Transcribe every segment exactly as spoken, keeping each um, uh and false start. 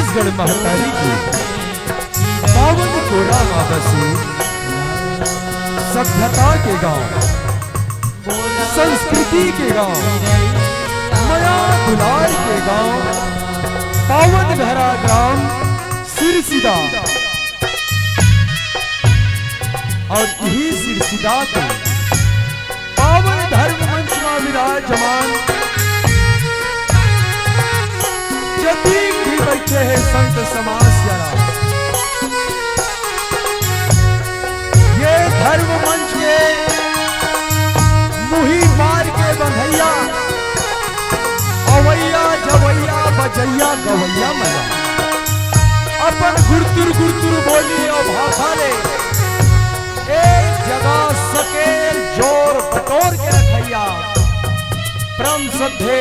गढ़ महतारी के पावन कोरा म बसे सभ्यता के गांव, संस्कृति के गांव, मया दुलार के गांव, पावन धरा ग्राम सिरसिदा। अउ इही सिरसिदा के पावन धर्म मंच म विराजमान जतीक भी बइठे हे संत समाज जरा, ये धर्म मंच के मुही पार के बंधइया, अवइया जवइया बजइया गवइया मन ला अपन गुरतुर गुरतुर बोली अउ भाखा ले एक जगह सकेल जोर बटोर के रखइया परम श्रद्धे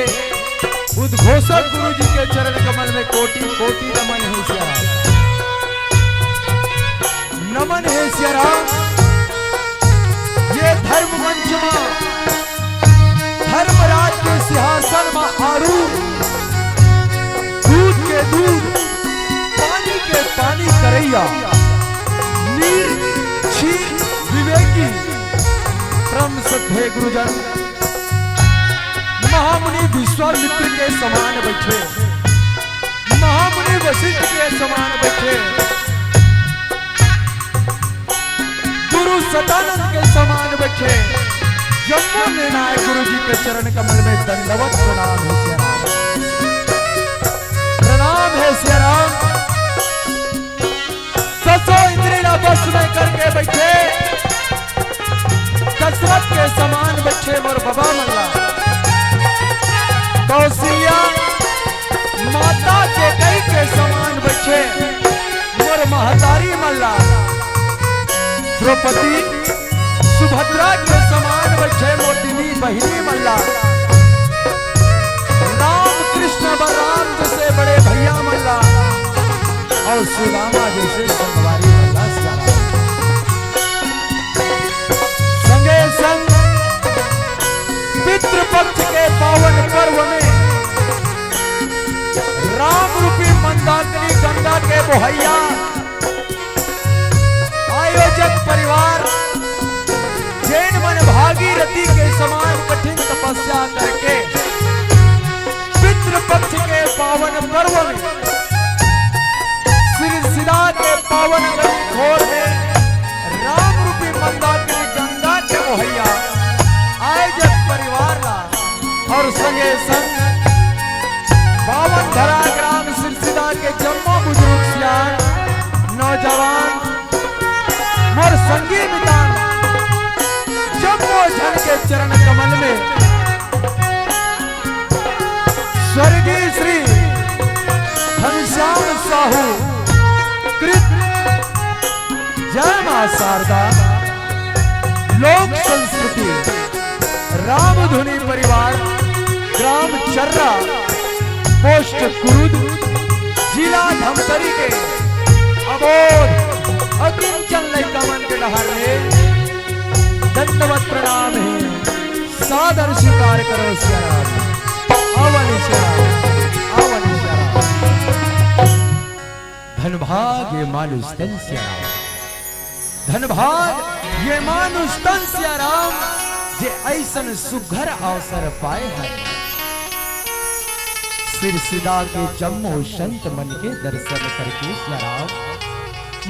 उद्घोषक गुरु जी के चरण कमल में कोटि कोटि नमन हे सिया राम। नमन हे सिया राम। ये धर्म मंच म धर्मराज के सिंहासन म आरूढ़, दूध के दूध, पानी के पानी करइया, नीर क्षीर विवेकी, परम श्रद्धे गुरुजन, महामुनि विश्वामित्र के समान बइठे, महामुनि वशिष्ठ के समान बइठे, गुरु सदानंद के समान बइठे, जम्मो निर्णायक गुरु जी के चरण कमल में दंडवत प्रणाम हे सिया राम। प्रणाम हे सिया राम। दसों इंद्री ला बस में करके बइठे, दशरथ के समान बइठे मोर बबा मन ला। कौशल्या माता कैकेयी के समान बइठे मोर महतारी मन ला। द्रौपदी सुभद्रा के समान बइठे मोर दीदी बहिनी मन ला। राम कृष्ण बलराम जइसे बड़े भइया मन ला अउ सुदामा जइसे संगवारी मन ला सिया राम। संगे संग पितृपक्ष के पावन पर्व में राम रूपी मंदाकिनी गंगा के बोहइया आयोजक परिवार जेन मन भागीरथी के समान कठिन तपस्या करके पितृपक्ष के पावन पर्व में सिरसिदा के पावन गंगोर में राम रूपी मंदाकिनी गंगा के बोहइया आयोजक परिवार ला अउ संगे संग पावन धरा ग्राम सिरसिदा के जम्मो बुजुर्ग सियान नौजवान मोर संगी मितान जम्मो झन के चरण कमल में स्वर्गीय श्री घनश्याम साहू कृत जय मां शारदा लोक संस्कृति रामधुनी परिवार, ग्राम चर्रा, पोस्ट कुरुद, जिला धमतरी के अबोध अकिंचन लइका मन के डहार ले दंडवत प्रणाम हे। सादर स्वीकार करो सिया राम। आवा नी सिया राम, आवा नी सिया राम। धन भाग ये मानुष तन सिया राम। धन भाग ये मानुष तन सिया राम, जे अइसन सुघर अवसर पाए हे। सिरसिदा के जम्मो संत मन के दर्शन करके सिया राम,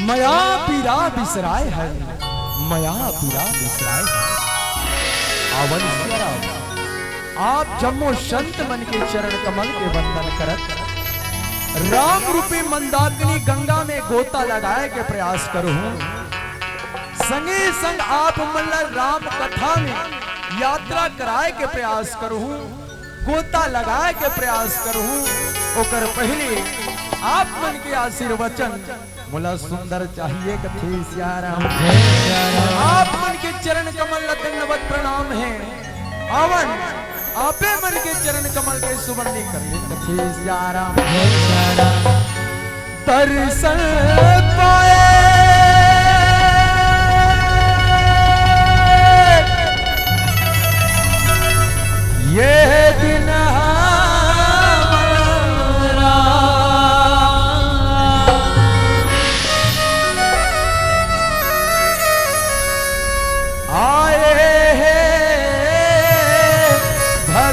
मया पीरा बिसराए हे, मया पीरा बिसराए हे। आवा नी सिया राम। आप जम्मो संत मन के चरण कमल के वंदन करत राम रूपी मंदाकिनी गंगा में गोता लगाए के प्रयास करहूं। संगे संग आप मन ला राम कथा में यात्रा कराए के प्रयास करहूं, गोता लगाए के प्रयास करहूं। ओकर पहले आप मन के आशीर्वचन मोला सुंदर चाहिए कथे सिया राम। आप मन के चरण कमल ला दंडवत प्रणाम हे। आवा न, आपे मन के चरण कमल के सुवंदी कर ले कथे सिया राम। दर्शन पाए ये दिन हमारा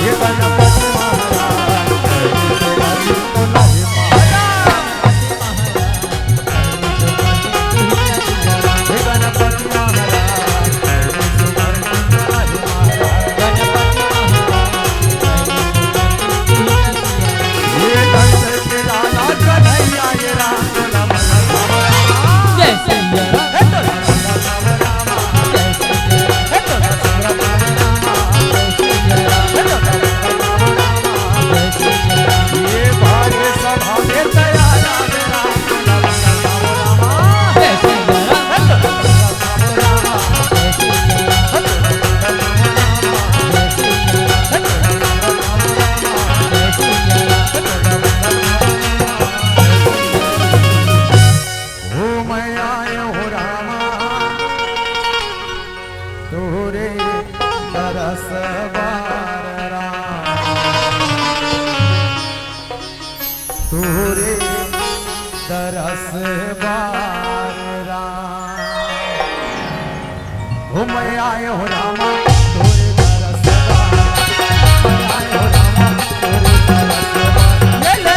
हे गणपति महाराज, हे गणपति महाराज, हे दशरथ के लाला कन्हैया, हे राम लला। जय सिया राम। ओ मैं आयो हो रामा, तोरे दरस बार राम, तोरे दरस बार राम। ओ मैं आयो हो रामा, तोरे दरस बार। मैं आयो हो रामा, तोरे दरस बार। ये ले।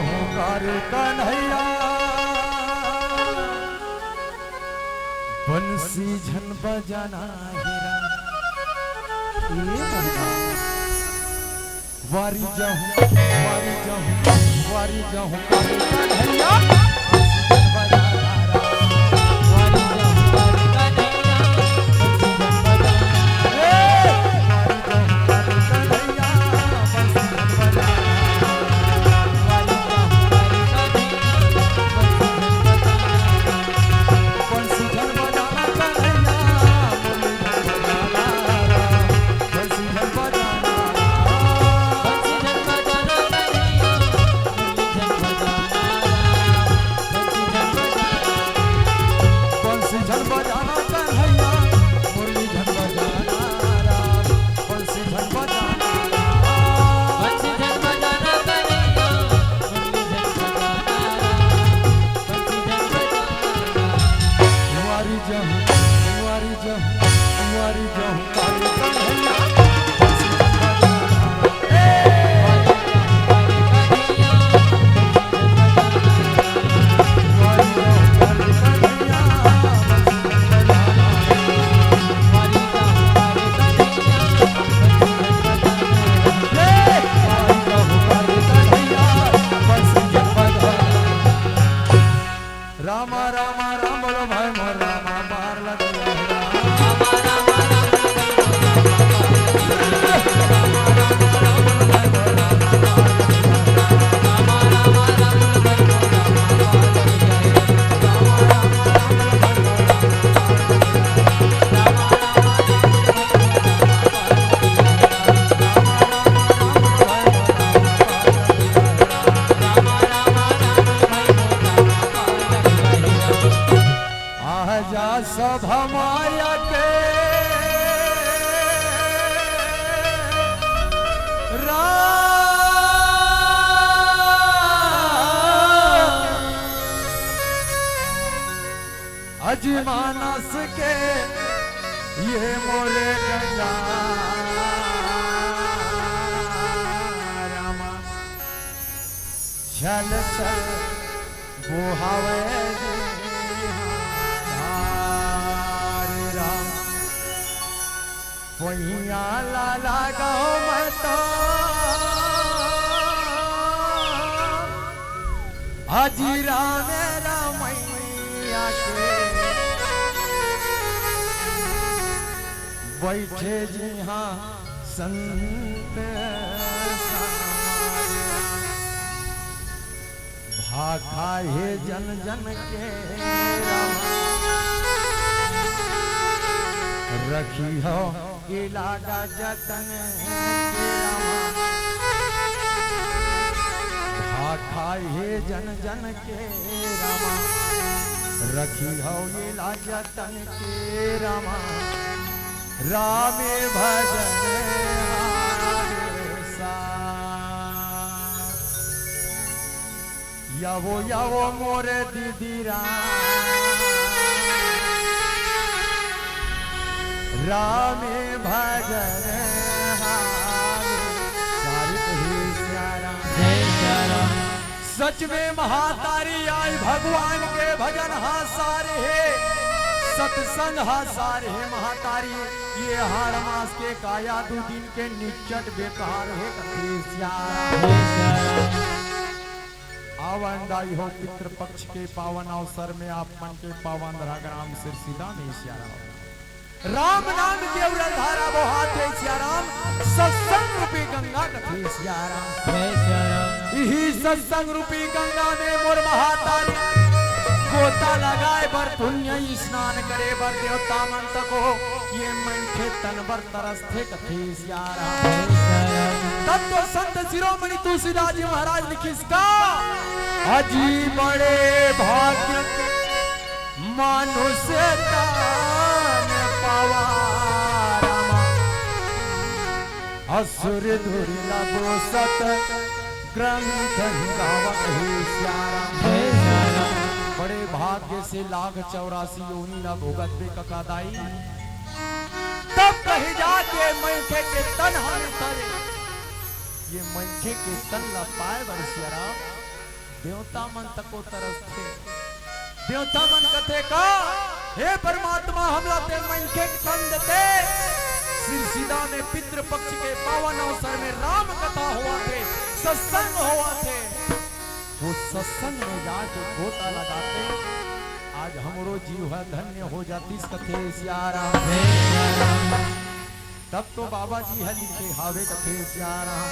ओंकार कन्हैया, बंसी झन बजाना हेरा। ए भगवान। वारी जाहूं, वारी जाहूं, वारी जाहूं, काली कन्हैया। बंसी झन बजाना कन्हैया, मुरली झन बजाना राम। बंसी झन बजाना राम। बंसी झन बजाना कन्हैया, मुरली झन बजाना राम। बंसी झन बजाना राम। वारी जाहूं, वारी जाहूं, वारी जाहूं, काली कन्हैया। बंसी झन बजाना राम। ए! रामा रामा राम बोलो भाई मोर रामा, पार लगे रामा। आजा सब माया के राम, अजी मानस के ये मोरे गंगा रामा। चल चल बोहावे धार राम, पहिया ला लगाओ मैं तो अजी राम रमैया के बैठे जिहां संत समाज। भाखा हे जन जन के रामा, रखिहव इलाका जतन के रामा। भाखा हे जन जन के रामा, रखिहव इलाका जतन के रामा। रामे भजन हारे सा। यावो यावो मोर दीदी राम, रामे भजन हारे। सारी कही सिया राम। जय सिया राम। सच में महातारी आई भगवान के भजन हा सारे हे, सत्संग हा सारे हे महातारी। ये हाड़ मास के काया दू दिन के निचट बेकार हे कथे सिया राम। जय सिया राम। आवन दाई हो पितृपक्ष के पावन अवसर में आप मन के पावन धरा ग्राम सिरसिदा में सिया राम। राम नाम के उरल धारा बोहात हे सिया राम, सत्संग रूपी गंगा कथे सिया राम। जय सिया राम। इही सत्संग रूपी गंगा में मोर महातारी गोता लगाए बर पुण्य स्नान करे बर देवता मन तको ये मनखे तन बर तरसथे कथे सिया राम। तब तो संत शिरोमणि तुलसीदास जी महाराज लिखिस का, अजी बड़े भाग्य मानुष तन पावा रामा, असुर दुर्लभ सत ग्रंथ गावत हे सिया राम। बड़े भाग्य से लाख चौरासी योनि ला भोगत बे कका दाई, तब कहीं जाके मनखे के तन हमें तरे, ये मनखे के तन ला पाए बर सिया राम। देवता मन तको तरसथे। देवता मन कथे का, "हे परमात्मा, हमला ते मनखे के तन देते, सिरसिदा में पितृपक्ष के पावन अवसर में राम कथा होवथे, सत्संग होवथे, वो सत्संग में जाके गोता लगाते, आज हमरो जीव ह धन्य हो जातिस," कथे सियाराम। तब तो बाबा जी ह लिखे हावे, कथे सियाराम।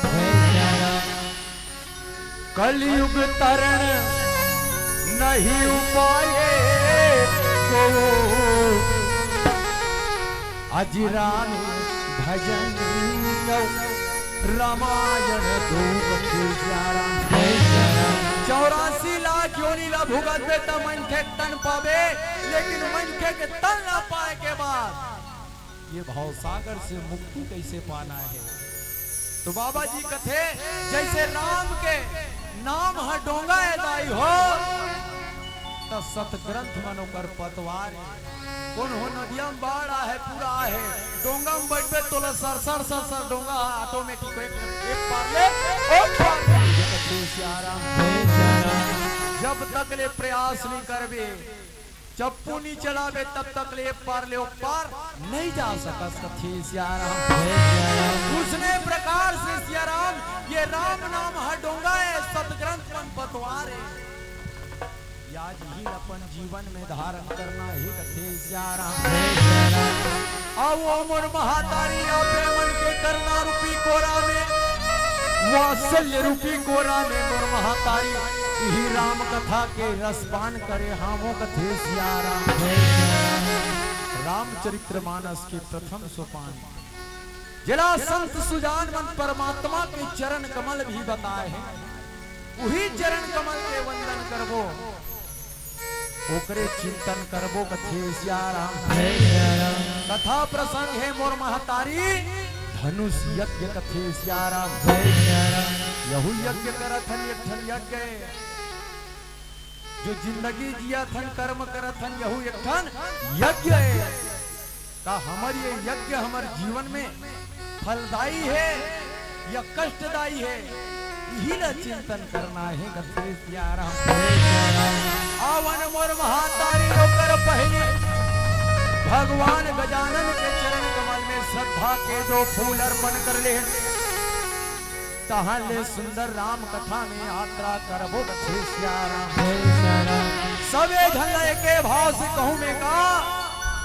कलयुग तरण नहीं उपाय को, अजि राम भजन अउ रामायण दो, कथे सियाराम। चौरासी लाख योनि ला भुगतबे त मनखे के तन पाबे, लेकिन मनखे के तन ला पाए के बाद ये भवसागर से मुक्ति कैसे पाना है? तो बाबा जी कथे, जैसे राम के नाम ह डोंगा ए दाई हो, त सतग्रंथ मन ओकर पतवार ए। कोनो नदिया में बाढ़ आहे, पूरा आहे, डोंगा में बैठबे तोला सर सर सर सर डोंगा ऑटोमेटिक एक, एक पार ले, ओ पार ले। जय सिया राम। जब तक ले प्रयास नहीं करबे, चप्पू नी चलाबे तब तक ले ए पार ले ओ पार नहीं जा सकस, कथे सियाराम। उसने प्रकार से सियाराम, ये राम नाम ह डोंगा ए, सतग्रंथ मन पतवार ए। या आज ही अपन जीवन में धारण करना हे, कथे सियाराम। अउ ओ मोर महतारी, आपे मन के करुणा रूपी कोरा में, वात्सल्य रूपी कोरा में मोर महतारी इही राम कथा के रसपान करे हावों, कथे सियाराम। रामचरित्र मानस के प्रथम सोपान, जेला संत सुजान मन परमात्मा के चरण कमल भी बताए हे, उही चरण कमल के वंदन करबो। ओकरे चिंतन करबो, कथे सियाराम। कथा प्रसंग हे मोर महतारी, धनुष यज्ञ, कथे सियाराम। यहू यज्ञ करत हन, एक ठन यज्ञ ए। जो जिंदगी जियत हन, कर्म करत हन, यहू एक ठन यज्ञ ए। का हमर ये यज्ञ हमर जीवन में फलदायी हे या कष्टदायी हे, इही ला चिंतन करना हे, कथे सियाराम। आवन मोर महतारी, ओकर पहिली भगवान गजानन के चरण कमल में श्रद्धा के दो फूल अर्पण कर ले। तहाँ ले सुंदर राम कथा में यात्रा करबो, कथे सियाराम। सबे झन ला एके भाव से कहूँ में का,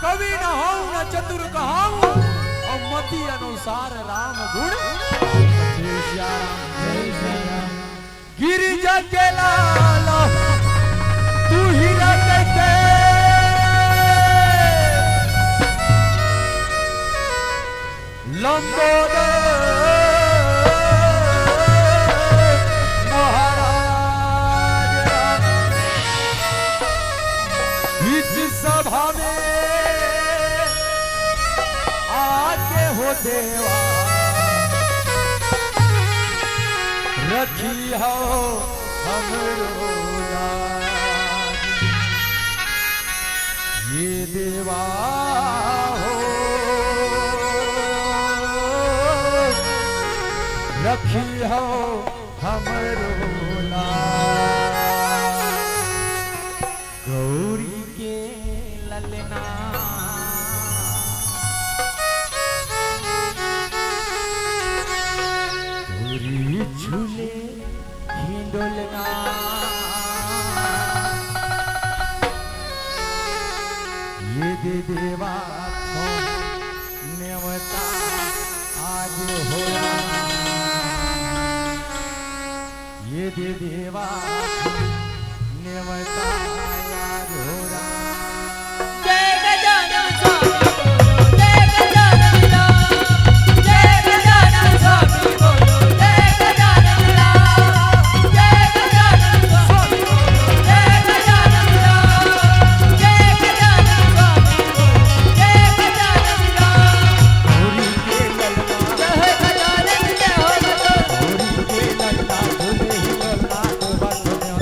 कवि न हौं न चतुर कहाऊं, अउ मति अनुसार राम गुण। कथे सियाराम। गिरिजा के लाल तू ही रटते। लंबोदर महाराज बीच सभा में आके हो देवा, रखी हो हमरो लाज। ये देवा हो, रखी हो हमरो लाज। गौरी के ललना, गौरी झूले हिंडोलना। ये दे देवा तो नेवता आज होला। ये दे देवा तो नेवता आज होला। जय गजानन स्वामी बोलो, जय गजानन राम। जय गजानन स्वामी बोलो, जय गजानन राम। जय गजानन स्वामी बोलो, जय गजानन राम। जय गजानन स्वामी बोलो, जय गजानन राम। गौरी के ललना, जय गजानन जय हो। गौरी के ललना, झूले ही ललना, तो बस में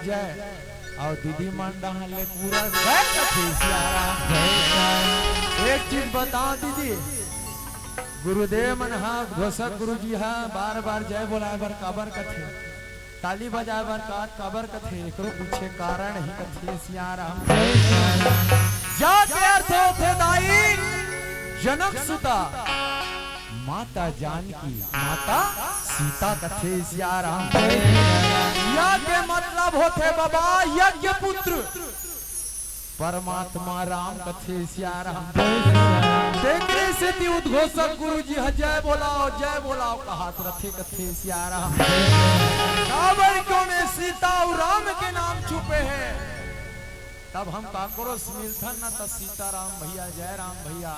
जय। अउ दीदी मन डहान ले पूरा जय कथे सियाराम। एक चीज बताओ दीदी, गुरुदेव मन हा घोषक गुरुजी हा बार बार जय बोलाए बर काबर कथे, ताली बजाए बर का काबर कथे, एकरो पीछे कारण ही कथे सियाराम। जय के अर्थ होथे दाई जनक सुता, माता जानकी, माता सीता कथे सियाराम। या के मतलब होथे बाबा यज्ञ पुत्र परमात्मा राम कथे सियाराम। तेकरे सेती उद्घोषक गुरुजी ह जय बोलाओ, जय बोलाओ कहत रथे कथे सियाराम। काबर क्यों में सीता अउ राम के नाम छुपे हे। तब हम काकरो से मिलथन न त सीताराम भैया, जय राम भैया।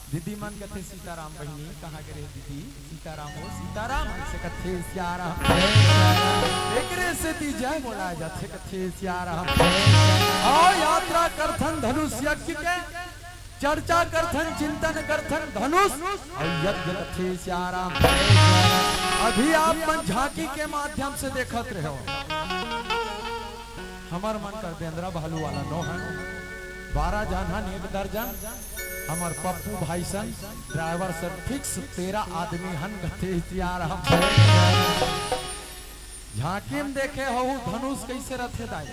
दीदी मन कथे सीताराम बहिनी, कहाँ गे रहे दीदी? सीताराम हो सीताराम, अइसे कथे सियाराम। एकरे सेती जय बोला जाथे कथे सियाराम। अउ यात्रा करथन धनुष यज्ञ के, चर्चा करथन, चिंतन करथन धनुष अउ यज्ञ कथे सियाराम। अभी आप मन झांकी के माध्यम से देखत रहो, हमर मन कर बेंदरा भालू वाला नो हे, बारह झन हन एक दर्जन, हमर पप्पू भाई सन, ड्राइवर सर फिक्स तेरह आदमी हन कथे सियाराम। झांकी में देखे हहू धनुष कइसे रथे दाई,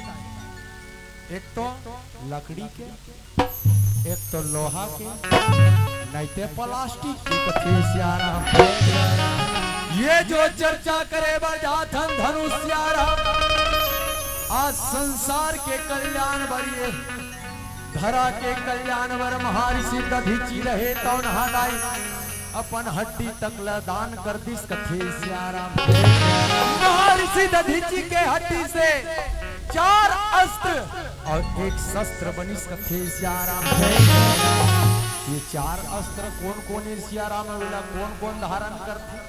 एक तो लकड़ी के, एक तो लोहा के, नइते प्लास्टिक के कथे सियाराम। ये जो चर्चा करे बर जाथन धनुष सियाराम, आज संसार के कल्याण बर, ये धरा के कल्याण बर महर्षि दधीचि रहे तौन हा दाई अपन हड्डी तक ला दान कर दिस कथे सियाराम। महर्षि दधीचि के हड्डी से चार अस्त्र अउ एक शस्त्र बनिस कथे सियाराम। ये चार अस्त्र कोन कोन हे सियाराम, अउ एला कोन कोन धारण करथे?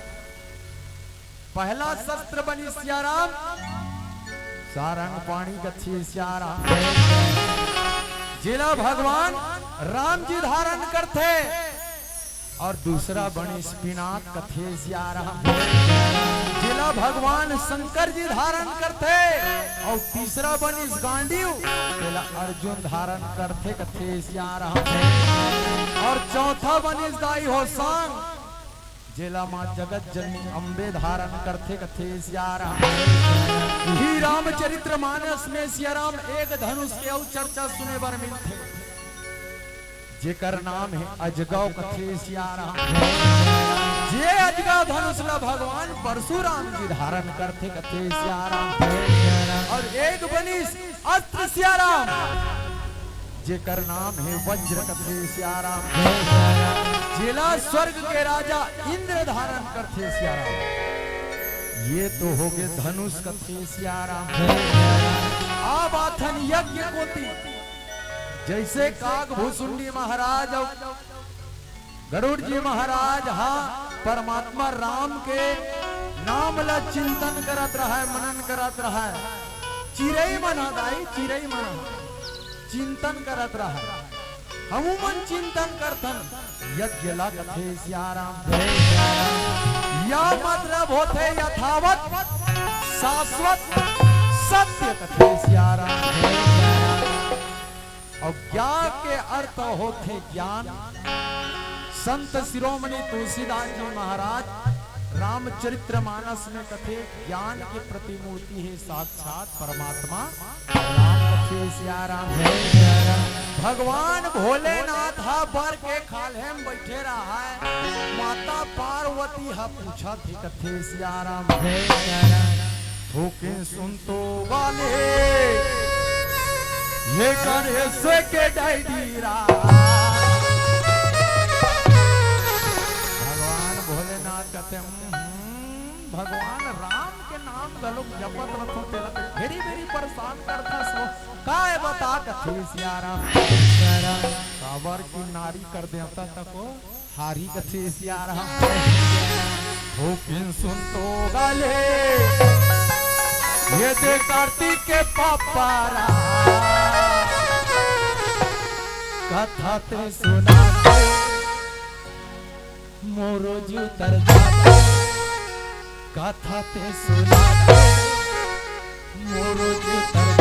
पहला शस्त्र बनिस सियाराम सारंग पाणी कथे सियाराम, जेला भगवान राम जी धारण करथे। अउ दूसरा बनिस पिनाक कथे सियाराम, जेला भगवान शंकर जी धारण करथे। अउ तीसरा बनिस गांडीव, जेला अर्जुन धारण करथे कथे सियाराम। अउ चौथा बनिस दाई हो सांग, जेला माँ जगत जननी अम्बे धारण करथे कथे सियाराम। इही रामचरित्र मानस में सियाराम एक धनुष के अउ चर्चा सुने बर मिलथे, जेकर नाम हे अजगव कथे सियाराम। जे अजगव धनुष ला भगवान परशुराम जी धारण करथे कथे सियाराम। अउ एक बनिस अस्त्र सियाराम, जेकर नाम हे वज्र कथे सियाराम, जेला स्वर्ग के राजा इंद्र धारण करथे सियाराम। ये तो होगे धनुष कथे सियाराम। अब आथन यज्ञ कोती, जइसे काग भुसुंडी महाराज अउ गरुड़ जी महाराज हा परमात्मा राम के नाम ला चिंतन करत रहय, मनन करत रहय। चिरई मन हा दाई, चिरई मन हा चिंतन करत रहय। हमू मन चिंतन करथन, यज्ञ ला कथे सियाराम। या मतलब होथे यथावत शाश्वत सत्य कथे सियाराम। अउ ज्ञा के अर्थ होथे ज्ञान। संत शिरोमणि तुलसीदास जी महाराज रामचरित्र मानस में कथे, ज्ञान के प्रतिमूर्ति हे साक्षात परमात्मा राम कथे सियाराम। भगवान भोलेनाथ हा बर के खाल्हे में बइठे रहय, माता पार्वती हा पूछत हे कथे सियाराम। थोकिन सुन तो वाले, ये गणेश के डायरी रा। भगवान भोलेनाथ कथे, "हम्म, भगवान राम के नाम घलोक जपत रथो, तेला तो घेरी बेरी परेशान करथस वो। काय बता?" कथे सियाराम। काबर की नारी कर देवता तको हारी कथे सियाराम। थोकिन सुन तो गाले, ये दे कार्तिक के पापारा। कथा ते सुना के मोरो जी उतर जाते। कथा ते सुना के मोरो जी उतर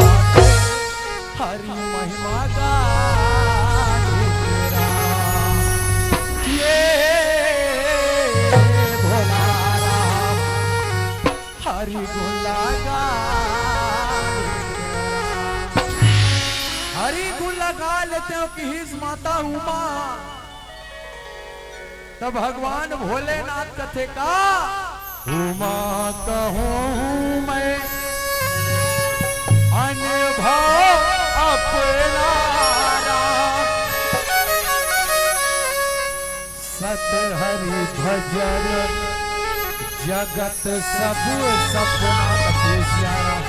हरि महिमा गान तेरा, ये भोला राम, हरि गुण लगा, हरि गुण लगा लेते हो कि हिज माता उमा। त भगवान भोलेनाथ कथे का, उमा कहूँ मैं अनुभव अपना राम। सत हरि भजन जगत सब सपना। कथे सिया राम।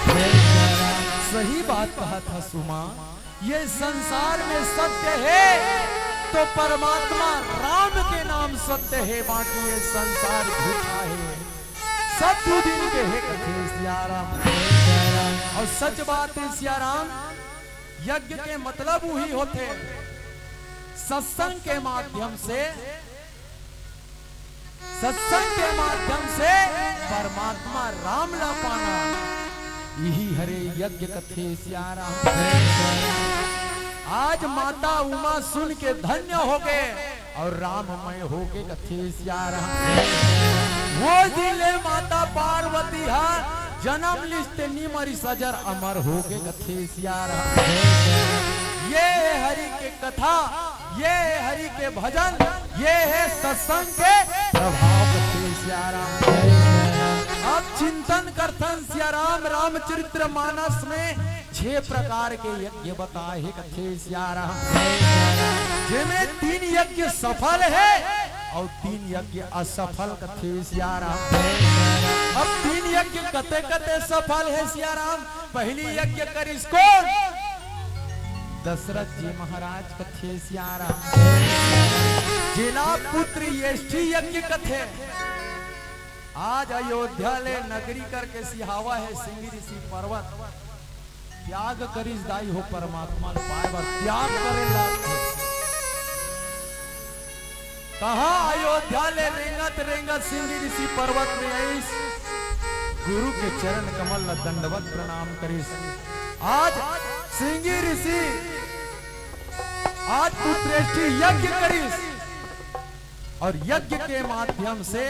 सही बात कहा था सुमा। ये संसार में सत्य हे तो परमात्मा राम के नाम सत्य हे, बाकी ये संसार झूठा हे, सब दू दिन के हे। कथे सिया राम। अउ सच बात हे सिया राम, यज्ञ के मतलब उही होथे, सत्संग के माध्यम से सत्संग के माध्यम से परमात्मा राम ला पाना, इही हरे यज्ञ। कथे सिया राम। आज माता उमा सुन के धन्य होगे अउ राममय होगे। कथे सिया राम। वो दिन ले माता पार्वती हा जनम लिस ते नी मरिस, अजर अमर होगे। कथे सिया राम। ये हरि के कथा, ये हरि के भजन, ये हे सत्संग के प्रभाव। कथे सिया राम। अब चिंतन करथन सिया राम, रामचरित्र मानस में छह प्रकार के यज्ञ बताए हे। कथे सिया राम। जेमे तीन यज्ञ सफल हे अउ तीन यज्ञ असफल। कथे सिया राम। अब तीन यज्ञ कते कते सफल हे सिया राम। पहली यज्ञ करिस कोन? दशरथ जी महाराज। कथे सिया राम। जेला पुत्र यष्टि यज्ञ कथे। आज अयोध्या ले नगरी करके सिहावा हे सिंगी ऋषि पर्वत। त्याग करिस दाई हो, परमात्मा ल पाए बर त्याग करे लागथे। कहाँ अयोध्या ले रेंगत रेंगत सिंगी ऋषि पर्वत में आइस, गुरु के चरण कमल ल दंडवत प्रणाम करिस। आज सिंगी ऋषि आज पुत्रेष्टि यज्ञ करिस अउ यज्ञ के माध्यम से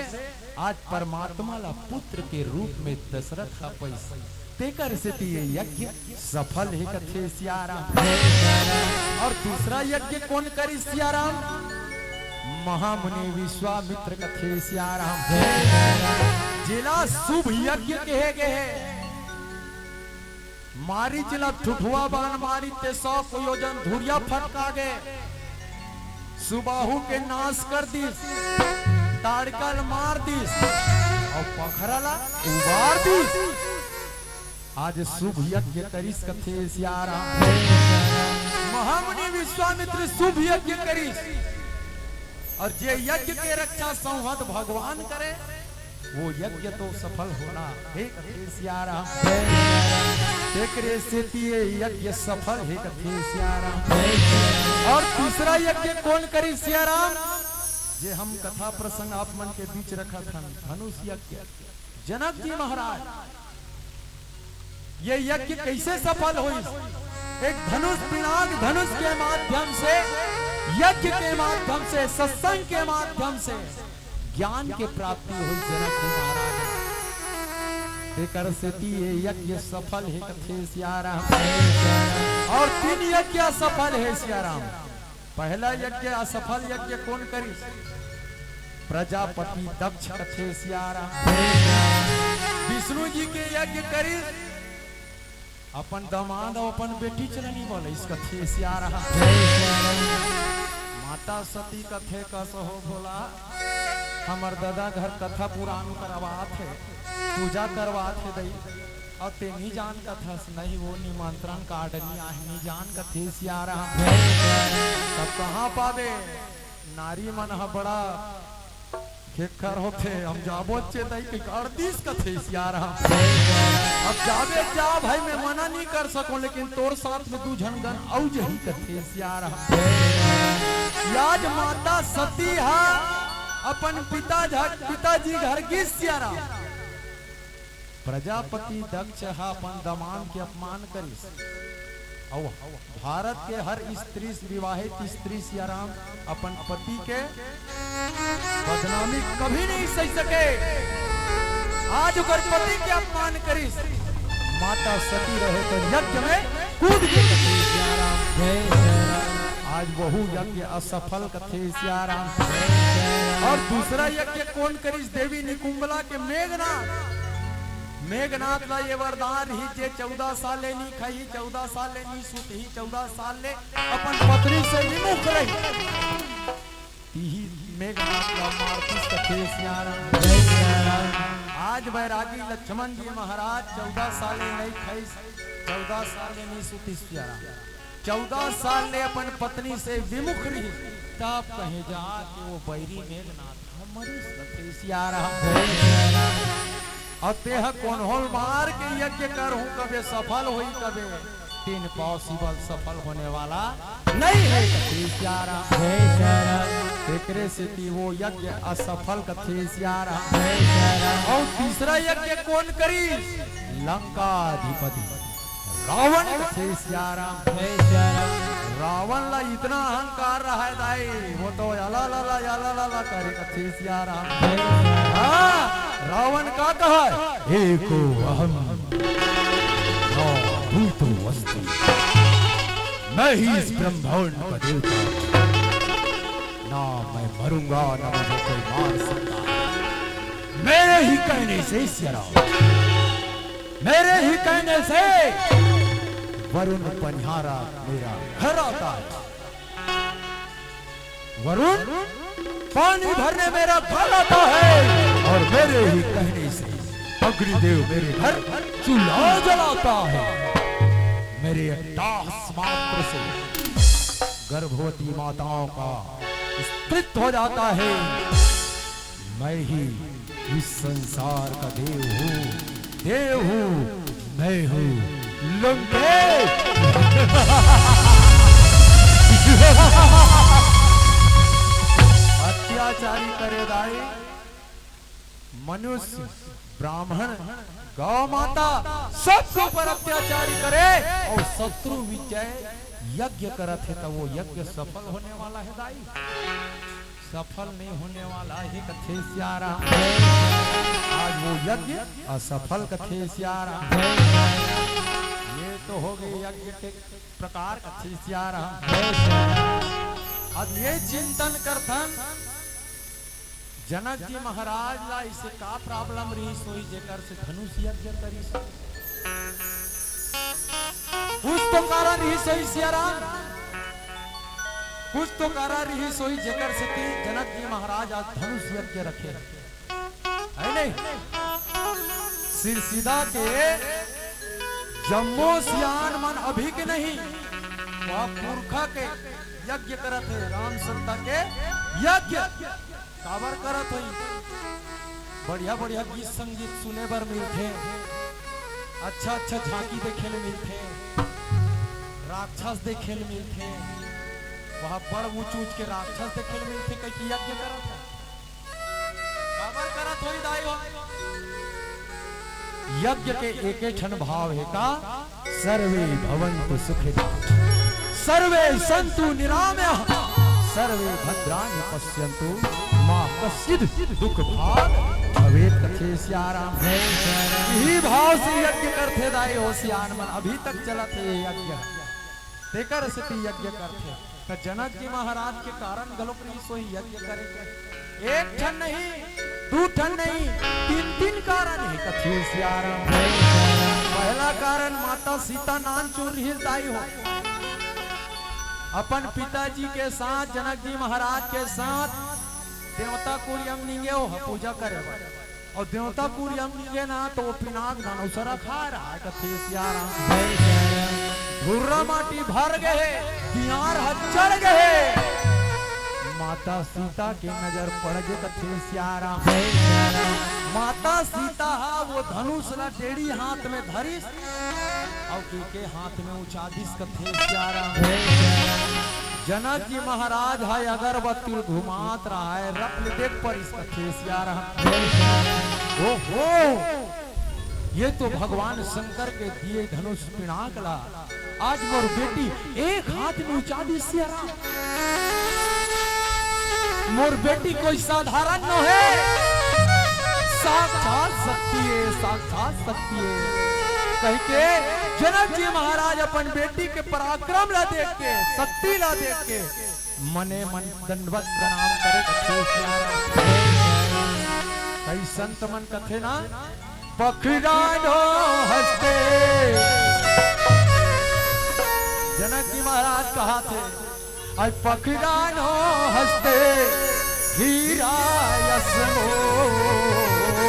आज परमात्मा ला पुत्र के रूप में दशरथ हा पाइस, तेकर सेती ये यज्ञ सफल हे। कथे सिया राम। अउ दूसरा यज्ञ कोन करिस सिया राम? महामुनि विश्वामित्र। कथे सिया राम। जेला शुभ यज्ञ कहे गे हे। मारीच ला ठुठुआ बाण मारी ते सौ योजन धुरिया फटका गे। सुबाहु के नाश कर दिस, ताड़का ल मार दिस अउ पखरा ला उबार दिस। आज शुभ यज्ञ करिस। कथे सिया राम। महामुनि विश्वामित्र शुभ यज्ञ करिस अउ जे यज्ञ के रक्षा संवत भगवान करे, वो यज्ञ तो सफल होना हे। कथे सिया राम। एकरे सेती ये यज्ञ सफल हे। कथे सिया राम। अउ तीसरा यज्ञ कोन करिस सिया राम? जे हम कथा प्रसंग आप मन के बीच रखत हन, धनुष यज्ञ। जनक जी महाराज ये यज्ञ कइसे सफल होइस? एक धनुष, पिनाक धनुष के माध्यम से, यज्ञ के माध्यम से, सत्संग के माध्यम से ज्ञान के प्राप्ति होइस जनक जी महाराज। तेकर सेती ये यज्ञ सफल हे। कथे सिया राम। अउ तीन यज्ञ असफल हे सिया राम। पहला यज्ञ असफल यज्ञ कोन करिस? प्रजापति दक्ष। कथे सिया राम। विष्णु जी के यज्ञ करिस, अपन दमाद अउ अपन बेटी चलनी बोले, इस कथे सिया राम। माता सती कथे कस हो भोला, हमर ददा घर कथा पुराण करवात हे, पूजा करवात हे दई, अउ ते नी जानत हस, नहीं वो निमंत्रण कार्ड नी आहे, नी जान। कथे सिया राम। तब कहाँ पाबे? नारी मन ह बड़ा खेखर होथे, हम जाबो चेतई के कर दिस। कथे सिया राम। अब जाबे जा भाई, मैं मना नी कर सकूं, लेकिन तोर साथ में दू झन गन अउ जही। कथे सिया राम। आज माता सती हा अपन पिता झ-, पिताजी घर गिस सिया राम। प्रजापति दक्ष हा अपन दमांद के अपमान करिस। अउ भारत के हर स्त्री, विवाहित स्त्री सियाराम अपन पति के बदनामी कभी नहीं सह सके। आज ओकर पति के अपमान करिस, माता सती रहे तो यज्ञ में कूद के कथे सियाराम। आज वहू यज्ञ असफल कथे सियाराम। अउ दूसरा यज्ञ कोन करिस? देवी निकुंबला के मेघनाथ। मेघनाथ ला ये वरदान रहिस, जे चौदह साल ले नी खाही, चौदह साल ले नी सुतही, चौदह साल ले अपन पत्नी से विमुख रही। तिही मेघनाथ ला मारतीस कथे सियाराम। आज बैरागी लक्ष्मण जी महाराज चौदह साल ले नहीं खाइस, चौदह साल ले नहीं सुतीस सियाराम। चौदह साल ले अपन पत्नी से विमुख रहिस, तब कहे जाके वो बैरी मेघनाथ ह मरिस कथे सियाराम। अउ तेह कोन होल मार के यज्ञ करहूं कबे सफल होई कबे, तीन पॉसिबल सफल होने वाला नहीं है कथे सियाराम। एकरे सेती वो यज्ञ असफल कथे सियाराम। अउ तीसरा यज्ञ कोन करिस? लंकाधिपति रावण कथे सियाराम। रावण ला इतना अहंकार रहा है दाई, वो तो याला लाला याला लाला करे कथे सियाराम। हाँ, रावण का कहा है? एको अहम नौ भूतो अस्ति। मैं ही इस ब्रह्मांड का देवता। ना मैं मरूंगा, ना मुझे कोई मार सकता। मेरे ही कहने से सियाराम, मेरे ही कहने से वरुण पनिहारा मेरा घर आता है। वरुण पानी भरने मेरा घर आता है और मेरे ही कहने से अग्निदेव मेरे घर चूल्हा जलाता है। मेरे अट्ठास मात्र से गर्भवती माताओं का स्त्रीत्व हो जाता है। मैं ही इस संसार का देव हूँ, देव हूँ, मैं हूँ लंकेश। अत्याचारी करे दाई, मनुष्य, ब्राह्मण, गौ माता, सबके ऊपर अत्याचारी करे अउ शत्रु विजय यज्ञ करत हे, त वो यज्ञ सफल होने वाला हे दाई? सफल नहीं होने वाला हे कथे सियाराम। आज वो यज्ञ असफल कथे सियाराम। ये तो हो गए यज्ञ के प्रकार कथे सियाराम। अब ये चिंतन करथन, जनक जी महाराज ला इसे का problem रहिस होही जेकर से धनुष यज्ञ करिस? कुछ तो कारण रहिस होही सियाराम, कुछ तो कारण रहिस होही जेकर से कि जनक जी महाराज आज धनुष यज्ञ रखे, है नहीं? सिरसिदा के जम्मो सियान मन अभी के नहीं, वो पुरखा के यज्ञ करत हे, राम सीता के यज्ञ। काबर करत होही? बढ़िया बढ़िया गीत संगीत सुने बर मिलथे, अच्छा अच्छा झांकी देखे ले मिलथे, राक्षस देखे ले मिलथे, वहाँ बड़ ऊंच ऊंच के राक्षस देखे ले मिलथे, कहि के यज्ञ करत हे। काबर करत होही दाई हो? यज्ञ के एके ठन भाव हे का, सर्वे भवन्तु सुखिनः, सर्वे सन्तु निरामयाः, सर्वे भद्राणि पश्यन्तु मा कश्चित् दुःख भाग् भवेत् कथे सियाराम। इही भाव से यज्ञ करथे दाई हो सियान मन, अभी तक चलत हे ये यज्ञ। तेकर सेती यज्ञ करथे। त जनक जी महाराज के कारण घलोक रहिस होही यज्ञ करे के। एक ठन नहीं, दू ठन नहीं, तीन तीन कारण हे कथे सियाराम। पहला कारण माता सीता नानचुन रहिस दाई हो। अपन पिताजी के साथ, जनक जी महाराज के साथ देवता कुरियम निंगे हो पूजा करे बर। अउ देवता कुरियम निंगे ना, त वो पिनाक धनुष रखाय रहय कथे सियाराम। घुर्रा माटी भर गे हे, तियार ह चढ़ गे हे। माता सीता के नजर पड़ गे कथे सियाराम। माता सीता ह वो धनुष ला डेढ़ी हाथ में धरिस, अउ एके हाथ में उछालिस कथे सियाराम। जनक जी महाराज ह अगरबत्ती ल घुमात रहय, रप ले देख परिस कथे सियाराम। ओहो! ये तो भगवान शंकर के दिए धनुष पिनाक ला आज मोर बेटी एक हाथ में उंचा दिस सियाराम। मोर बेटी कोई साधारण नोहे, साक्षात शक्ति हे, साक्षात शक्ति हे। कहिके जनक जी महाराज अपन बेटी के पराक्रम ला देख के, शक्ति ला देख के मने मन दंडवत प्रणाम करे कथे सियाराम। कई संत मन कथे ना, पखिरानो हस्ते। जनक जी महाराज कहाथे, अइ पखिरानो हस्ते हीरा यस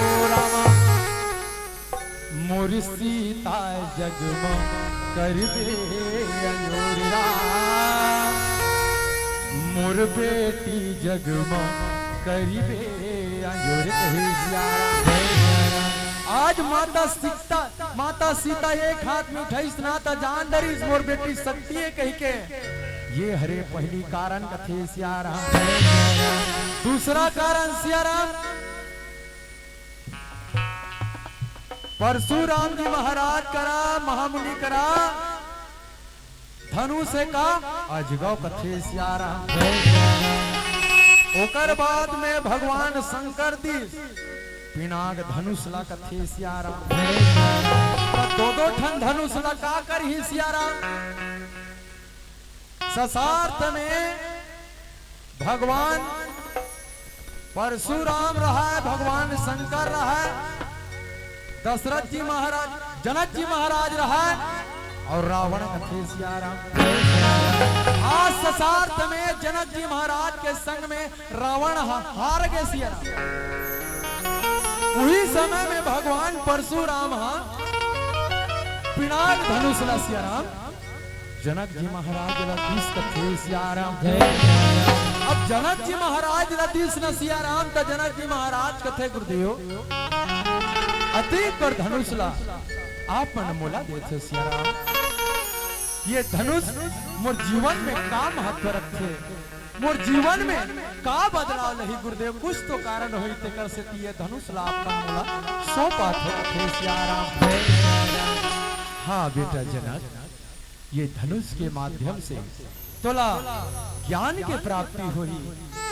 मोरामा। मोर सीता जगमग करबे अंजोरिया, मोर बेटी जगमग करबे अंजोर कहे सियाराम। आज माता सीता, माता सीता एक हाथ में उठाइस ना त जान डरिस मोर बेटी शक्ति हे कहिके। ये हरे पहली कारण कथे सियाराम। दूसरा कारण सियाराम, परशुराम जी महाराज करा, महामुनि करा धनुष हे का अजगव कथे सियाराम। ओकर बाद में भगवान शंकर दिस पिनाक धनुष ला कथे सियाराम। त दो दो ठन धनुष ला का करही सियाराम। ससार्थ में भगवान परशुराम रहय, भगवान शंकर रहय, दशरथ जी महाराज, जनक जी महाराज रहय अउ रावण कथे सियाराम। आज ससार्थ में जनक जी महाराज के संग में रावण ह-, हार गे सियाराम। उही समय में भगवान परशुराम ह पिनाक धनुष ला सियाराम जनक जी महाराज ला दिस कथे सियाराम। अब जनक जी महाराज ला दिस न सियाराम, त जनक जी महाराज कथे गुरुदेव, अतीक कर धनुष ला आप मन मोला देथे सियाराम। ये धनुष मोर जीवन में का महत्व रखथे, मोर जीवन में का बदलाव लही गुरुदेव, कुछ तो कारण होही, तेकर सेती ये धनुष ला आप मन मोला सौंपत हो कथे सियाराम। हाँ बेटा जनक, ये धनुष के माध्यम से तोला ज्ञान के प्राप्ति होही,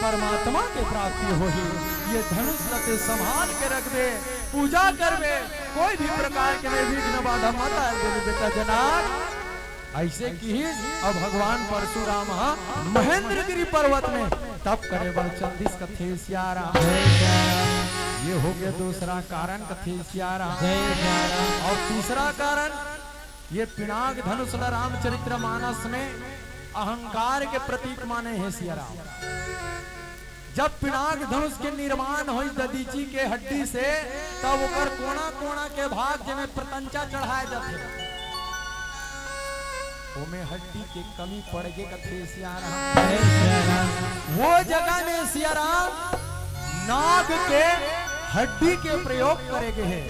परमात्मा के प्राप्ति होही। ये धनुष ला ते संभाल के रखबे, पूजा करबे, कोई भी प्रकार के में विघ्न बाधा मत आए देबे बेटा जनक। अइसे किहिस अउ भगवान परशुराम ह महेंद्रगिरी पर्वत में तप करे बर चल दिस कथे सियाराम। ये हो गे दूसरा कारण कथे सियाराम। अउ तीसरा कारण ये पिनाक धनुष ल रामचरित्र मानस में अहंकार के प्रतीक माने हे सियाराम। जब पिनाक धनुष के निर्माण होइस दधीचि के हड्डी से, तब ओकर कोना-कोना के भाग जेमे प्रत्यंचा चढ़ाए जाथे, ओमे हड्डी के कमी पड़ गे कथे सियाराम। वो जगह में सियाराम नाग के हड्डी के प्रयोग करे गे हे,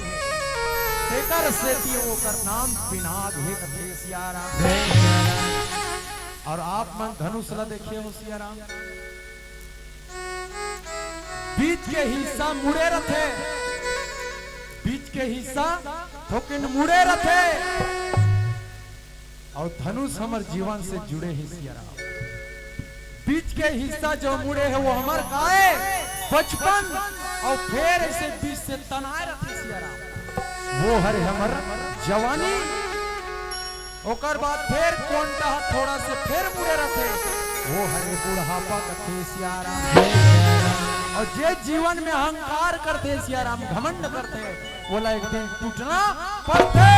तेकर सेती ओकर नाम पिनाक हे कथे सियाराम। अउ आप मन धनुष ल देखे हो सियाराम, बीच के हिस्सा मुड़े रथे, बीच के हिस्सा थोकिन मुड़े रथे। अउ धनुष हमर जीवन से जुड़े हे सियाराम। बीच के हिस्सा जो मुड़े हे वो हमर काय बचपन अउ फेर अइसे बीच से तनाए रथे सियाराम। वो हरे हमर जवानी, ओकर बाद फेर कोंटा ह थोड़ा से फेर मुड़े रथे, वो हरे बुढ़ापा कथे सियाराम। अउ जे जीवन में अहंकार करथे सियाराम, घमंड करथे, वोला एक दिन टूटना पड़थे।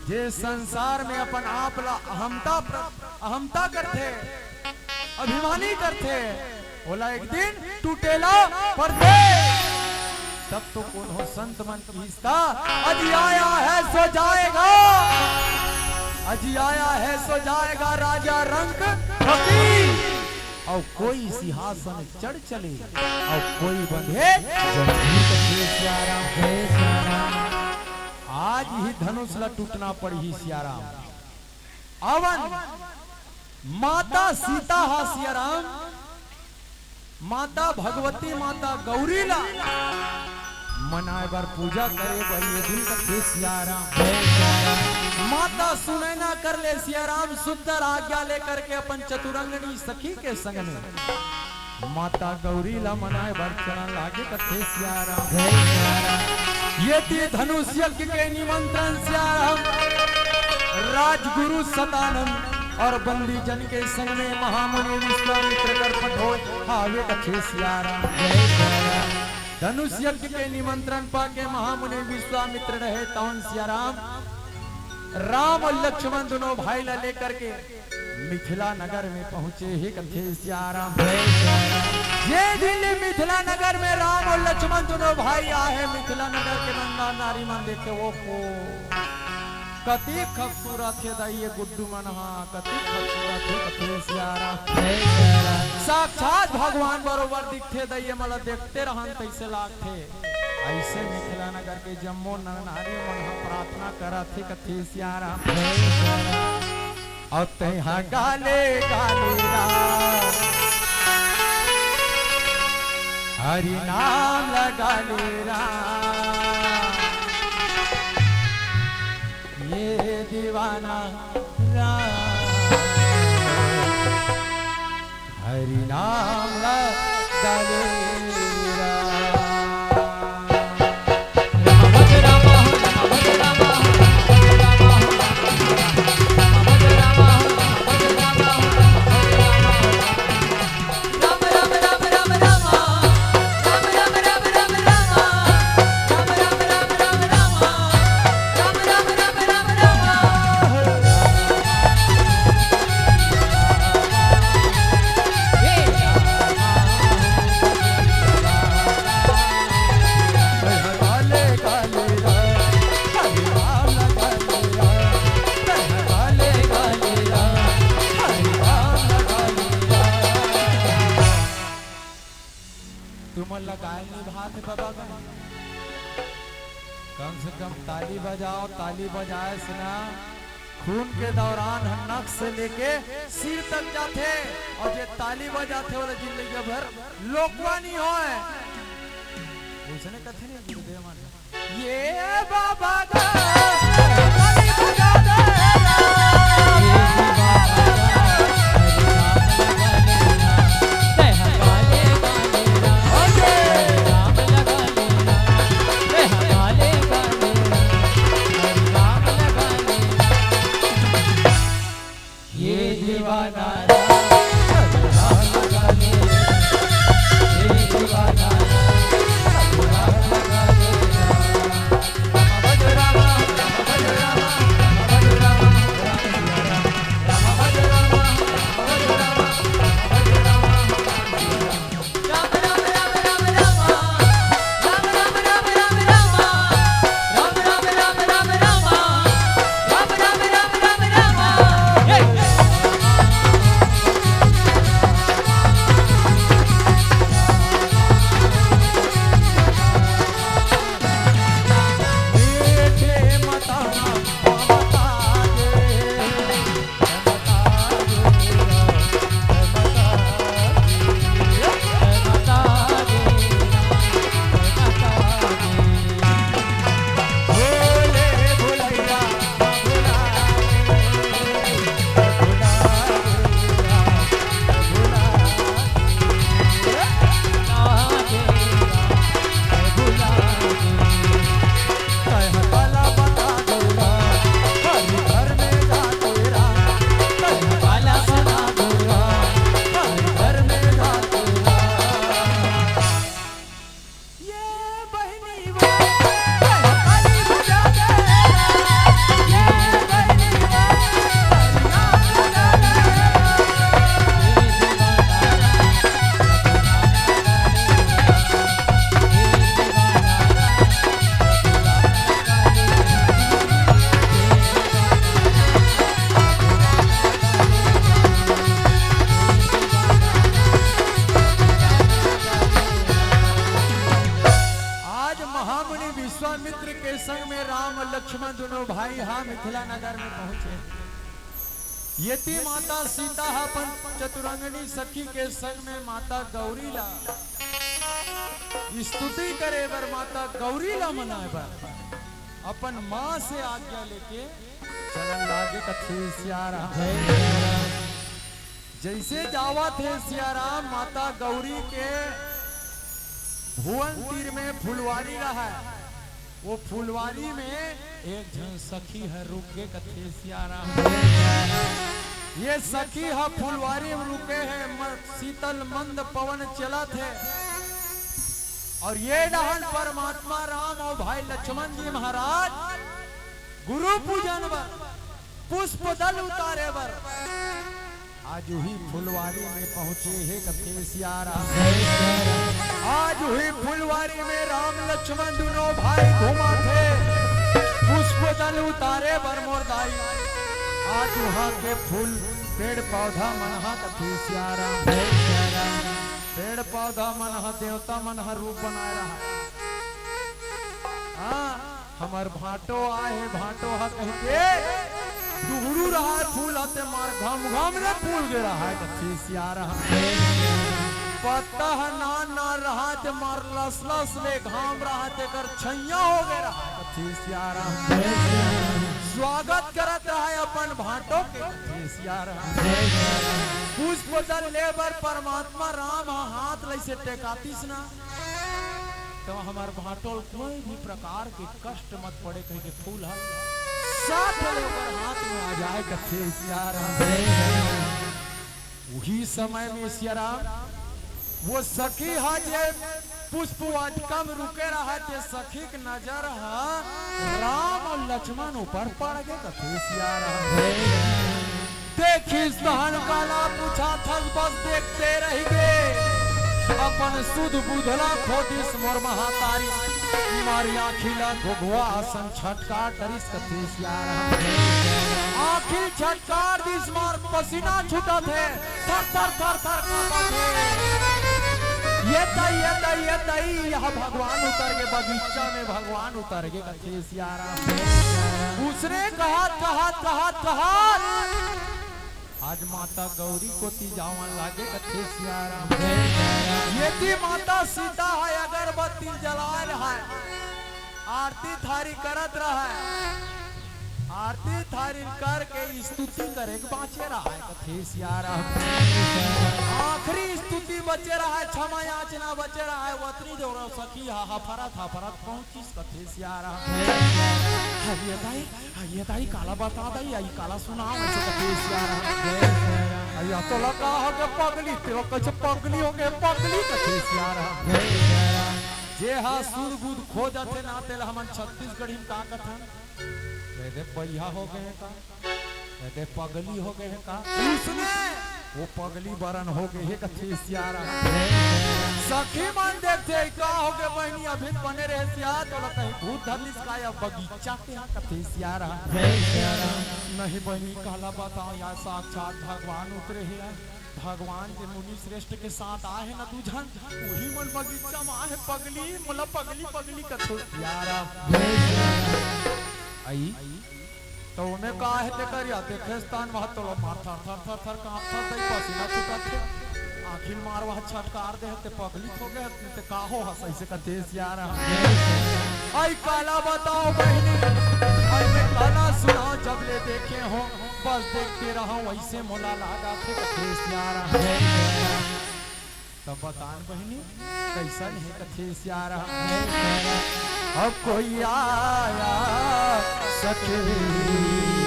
जे संसार में अपन आप ला अहमता प्र-, अहमता करथे, अभिमानी करथे, ओला एक दिन टूटे ला पड़थे। तब तो कोनो संत मन किहिस ता, "अजी आया है सो जाएगा, अजी आया है सो जाएगा, राजा रंक फकीर।" अउ कोई सिंहासन चढ़ चले, अउ कोई बंधे जंजीर कथे सियाराम। जय सियाराम। आज ही धनुष ला टूटना पड़ही सियाराम। अवन माता सीता हा सियाराम, माता भगवती, माता गौरी ला मनाए बर, पूजा करे बर ये दिन कथे सियाराम। माता सुनैना कर ले सियाराम, सुंदर आज्ञा लेकर के अपन चतुरंगनी सखी के संग में माता गौरी ला मनाए बर चलन लागे कथे सियाराम। ये थी धनुष यज्ञ के निमंत्रण सियाराम, राजगुरु सतानंद और बंदी जन के संग में महामुनि विश्वामित्र कर पठोय हावे कथे सियाराम। धनुष यज्ञ के निमंत्रण पाके महामुनि विश्वामित्र रहे तवन सियाराम राम और लक्ष्मण दोनों भाई ला लेकर के मिथिला नगर में पहुंचे हे कथे सियाराम। ये दिन ले मिथिला नगर में राम और लक्ष्मण दोनों भाई आए हे मिथिला नगर के नंदा नारी मन देखे, ओहो, कति खूबसूरत हे दाई ये गुड्डू मन हा, कति खूबसूरत हे कथे सियाराम। साक्षात भगवान बरोबर दिखथे दाई, ये मन ला देखते रहन तैसे लागथे। ऐसे मिथिला नगर के जम्मो नर नारी मन ह प्रार्थना करत हे कथे सियाराम। अउ तैहा गाले गाले राम, हरि नाम लगा ले राम, ये दीवाना राम। हरि नाम ला डाले राम। तुमन ला गाय नइ भात हे बाबा का? कम से कम ताली बजाओ, ताली बजाए से ना खून के दौरान ह नक से लेके सिर तक जाथे, अउ जे ताली बजाथे ओला जिंदगी भर लोकवा नइ होय। उसने कथे नहीं गुरुदेव मान। ये बाबा का ताली बजा दे। आज महामुनि विश्वामित्र के संग में राम लक्ष्मण दोनों भाई हा मिथिला नगर में पहुंचे। यति माता सीता हा अपन चतुरंगनी सखी के संग में माता गौरी ला स्तुति करे बर, माता गौरी ला मनाए बर अपन माँ से आज्ञा लेके चलन लागे कथे सियाराम। जैसे जावत हे सियाराम, माता गौरी के भुवन तीर में फुलवारी रहय, वो फुलवारी में एक झन सखी ह रुक गे कथे सियाराम। ये सखी ह फुलवारी में रुके हे, म-, शीतल मंद पवन चलत हे। और ये डहन परमात्मा राम और भाई लक्ष्मण जी महाराज गुरु पूजन बर, पुष्प दल उतारे बर आज उही फुलवारी में पहुंचे हे कथे सियाराम। आज उही फुलवारी में राम लक्ष्मण दुनों भाई घूमत हे, पुष्प दल उतारे बर मोर दाई। आज उहाँ के फूल पेड़ पौधा मन ह कथे सियाराम। पेड़ पौधा मन ह, देवता मन ह रूप बनाए रहय। हाँ, हमर भांटो आए हे, भांटो ह कहिके दुहरू रहय फूल ह ते मार घम घम ले फूल गे रहय कथे सियाराम। पत्ता ह नान नान रहय ते मार लस लस ले घाम रहय तेकर छैया हो गे रहय कथे सियाराम। स्वागत करत रहय अपन भांटो के कथे सियाराम। पुष्प दल ले बर परमात्मा राम ह हाथ लइसे टेकातिस ना, तो हमर भांटो ल कोई भी प्रकार के कष्ट मत पड़े कहिके फूल ह साथ ले ओकर हाथ में आ जाए कथे सियाराम। उही समय में सियाराम, वो सखी ह जे पुष्प वाटिका में रुके रहय ते सखी के नजर ह राम और लक्ष्मण ऊपर पड़ गे कथे सियाराम। देखिस तहन काला पूछाथस, बस देखते रहि गे। अपन सुध बुध ला खो दिस मोर महतारी, मारी आँखी ला घुघुआ असन छटकार डरिस कथे सियाराम। आँखी ल छटकार दिस, मार पसीना छूटत हे, थर थर थर थर कांपत हे। ये दई, ये दई, ये दई, यहाँ भगवान उतर गे, बगीचा में भगवान उतर गे कथे सियाराम। उसने कहत, कहत, कहत, कहत आज माता गौरी कोती जावन लागे कथे सियाराम। ये ती माता सीता ह अगरबत्ती जलाए रहय, आरती थारी करत रहय, आरती थारी करके स्तुति करे के बाँचे रहय कथे सियाराम। आखिरी स्तुति बचे रहय, क्षमा याचना बचे रहय, वतनी डोरा सखी ह हफरत हफरत पहुँचिस कथे सियाराम। हइया दाई, हइया दाई, काला बता दाई, अई काला सुनाव, अइसे कथे सियाराम। अई तोला का हो गे पगली, तेला कइसे पगली हो गे पगली कथे सियाराम। जे हा सुध बुध खो जाथे ना, तेला हमन छत्तीसगढ़ी में का कथन? कह दे, बइहा हो गे हे का? कह दे, पगली हो गे हे का? उसने वो पगली बरन हो गे हे कथे सियाराम। सखी मन देखथे, का हो गे बहिनी, अभी बने रहे सिया, तोला कहीं भूत धर लिस का या बगीचा के हा कथे सियाराम। नहीं बहिनी, काला बताओ यार, साक्षात भगवान उतरे हे यार। भगवान के मुनि श्रेष्ठ के साथ आए हे ना दू झन, उही मन बगीचा में आए हे, पगली, मोला पगली, पगली कथे सियाराम। अई, त ओमे का हे तेकर या देखे स्थान वहाँ तो मार थर, थर, थर, थर कांपत हे, पसीना छूटत हे। आँखी मार वहाँ छटकार दे हे, ते पगली हो गे हे, ते का हो हस, अइसे कथे सियाराम। अई काला बताओ बहिनी, अई मैं काला सुनाओ, जब ले देखे हों, बस देखते रहूं, अइसे मोला लागथे कथे सियाराम। तब बतान बहिनी, कइसन हे कथे सियाराम। अब कोई आया सखिया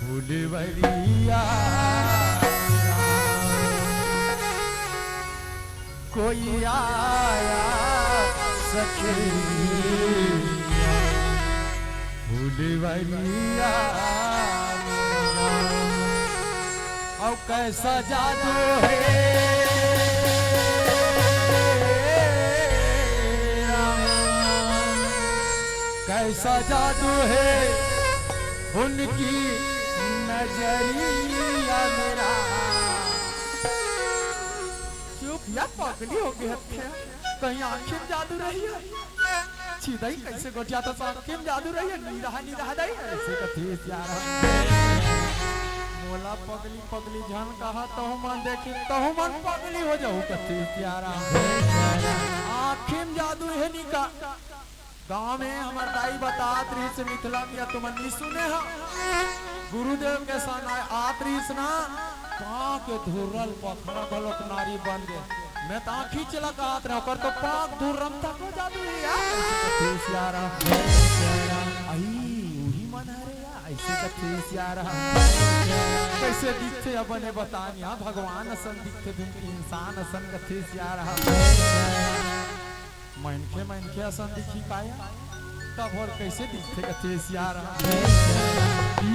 फुलवरिया, कोई आया सखिया फुलवरिया। अउ कैसा जादू हे राम, कैसा जादू हे उनकी नजरिया मेरा। चुप या, पगली हो गे हथे। कहीं आँखी में जादू रही हे? छिदई कइसे गोठियाथस, आँखी में जादू रही हे? नी रहा, नी रहा दई, अइसे कथे सियाराम। मोला पगली पगली झन कहा, तहु मन देखी तहु मन पगली हो जाहू कथे सियाराम। आँखी में जादू हे निका। गाँव में हमर दाई बतात रहिस मिथिला के, तुमन नी सुने हा। गुरुदेव के सन आत रहिस ना, पाँव के धुर्रा ल पखरा घलोक नारी बन गे। मैं त आँखी चला कहत रहे, ओकर तो पाँव के धुर्रा म तको जादू हे यार। कथे सियाराम। आई, उही मन हरे यार। अइसे कथे सियाराम। कइसे दिखथे अब बने बतान या, भगवान असन दिखथे, बिन इंसान असन कथे सियाराम। मनखे, मनखे असन दिखही का या? तब अउ कइसे दिखथे कथे सियाराम।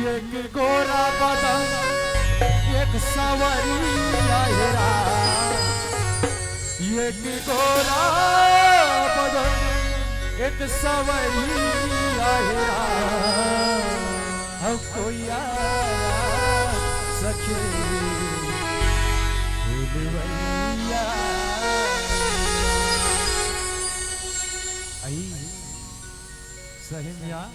एक गोरा बदन, एक सवरिया हेरा। एक गोरा बदन, एक सवरिया हेरा। अब कोई आया सखी फुलवरिया। आई सही म या,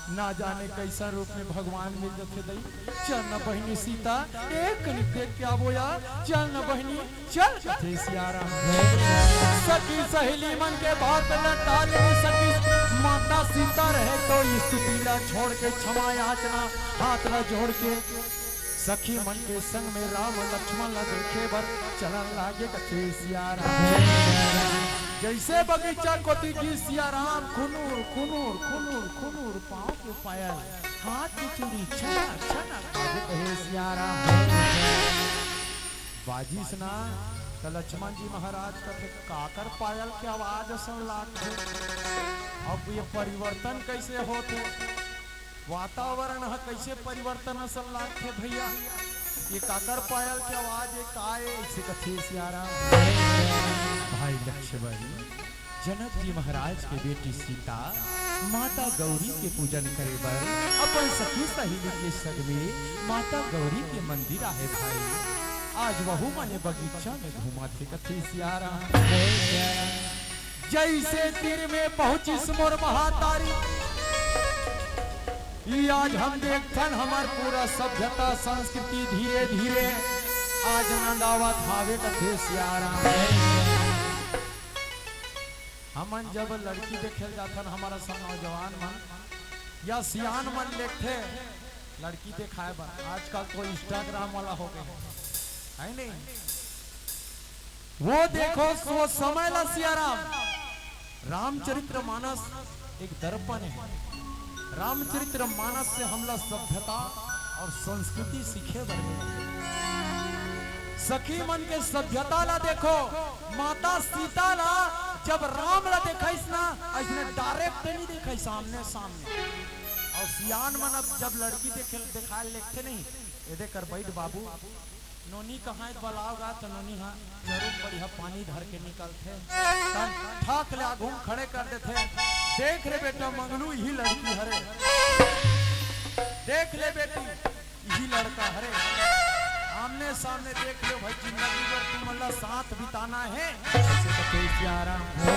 ना जाने कइसन रूप में भगवान मिल जथे दई। चल न बहिनी सीता, एक कनिक देख के आबो या। चल न बहिनी, चल कथे सियाराम। सखी सहेली मन के बात ल टाल नी सकिस। माता सीता रहे तो स्थिति ला छोड़ के, क्षमा याचना हाथ ला जोड़ के, सखी मन के संग में राम लक्ष्मण ला देखे बर चलन लागे कथे सियाराम। जइसे बगीचा कोती गिस सियाराम, खुनुर खुनुर खुनुर खुनुर पाँव के पायल, हाथ के चूड़ी छनक छनक बाजे कथे सियाराम। बाजिस ना, त लक्ष्मण जी महाराज कथे, "काकर पायल के आवाज असन लागथे? अब ये परिवर्तन कइसे होथे? वातावरण ह कइसे परिवर्तन असन लागथे भइया? ये काकर पायल के आवाज ए, का ए?" अइसे कथे सियाराम। भाई लक्ष्मण, जनक जी महाराज के बेटी सीता माता गौरी के पूजन करे बर अपन सखी सहेली के संग में माता गौरी के मंदिर आहे भाई। आज वहू मने बगीचा में घूमत हे कथे सियाराम। जइसे तीर में पहुंचिस मोर महातारी, ई आज हम देखथन हमर पूरा सभ्यता संस्कृति धीरे धीरे आज नंदावत हावे कथे सियाराम। हमन जब लड़की देखे ल जाथन, हमर असन नौजवान मन या सियान मन लेगथे लड़की देखाए बर। आजकल तो Instagram वाला हो गे हे, हे नहीं? वो देखो, वो समय ला सियाराम। रामचरित्र मानस एक दर्पण हे। रामचरित्र मानस से हमला सभ्यता अउ संस्कृति सीखे बर मिलथे। सखी मन के सभ्यता ला देखो, माता सीता ला जब राम ला देखाइस ना, अइसने direct नहीं देखाइस, सामने सामने। अउ सियान मन अब जब लड़की देखे, देखाए लेगथे नहीं, ए दे कर बैठ बाबू, नोनी कहाँ हे बलाव गा, त नोनी हा जरूर बढ़िया पानी धर के निकलथे। तब ठाक ले आघू म खड़े कर देथे, "देख रे बेटा मंगलू, इही लड़की हरे, देख ले बेटी, इही लड़का हरे।" आमने सामने देख लो भाई, जिंदगी भर तुमन ला साथ बिताना हे। अइसे कथे सियाराम। हे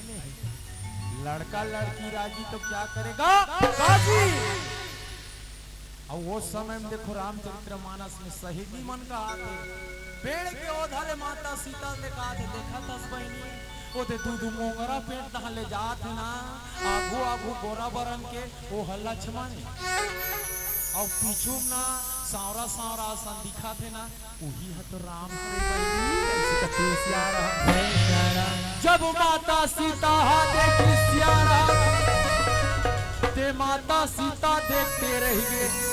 नहीं, लड़का लड़की राजी तो क्या करेगा, बाजी। अउ वो समय में देखो, रामचरित्र मानस में सहेली मन का आथे, पेड़ के ओधा ले माता सीता ले का आथे, देखत हस बहिनी, ओ दे दू दू मोंगरा पेट तहाँ ले जात हे ना, आघू आघू गोरा बरन के, ओ ह लक्ष्मण हे, अउ पीछू म ना सांवरा सांवरा असन दिखत हे ना, उही ह तो राम हरे बहिनी, अइसे कथे सियाराम। जब माता सीता हा देखिस सियाराम, ते माता सीता देखते रहि गे।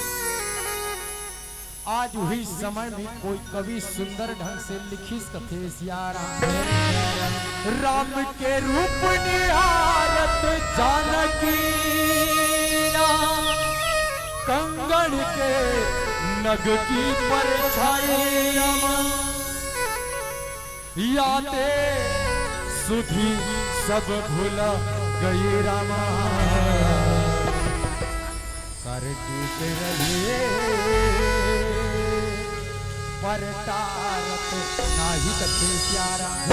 आज उही समय में कोई कवि सुंदर ढंग से लिखिस कथे सियाराम। राम के रूप निहारत जानकी ना, कंगन के नग की परछाई। या ते सुधि सब भुला गई रामा। कर दूत रहिए पर टारत नाही कथे सियाराम।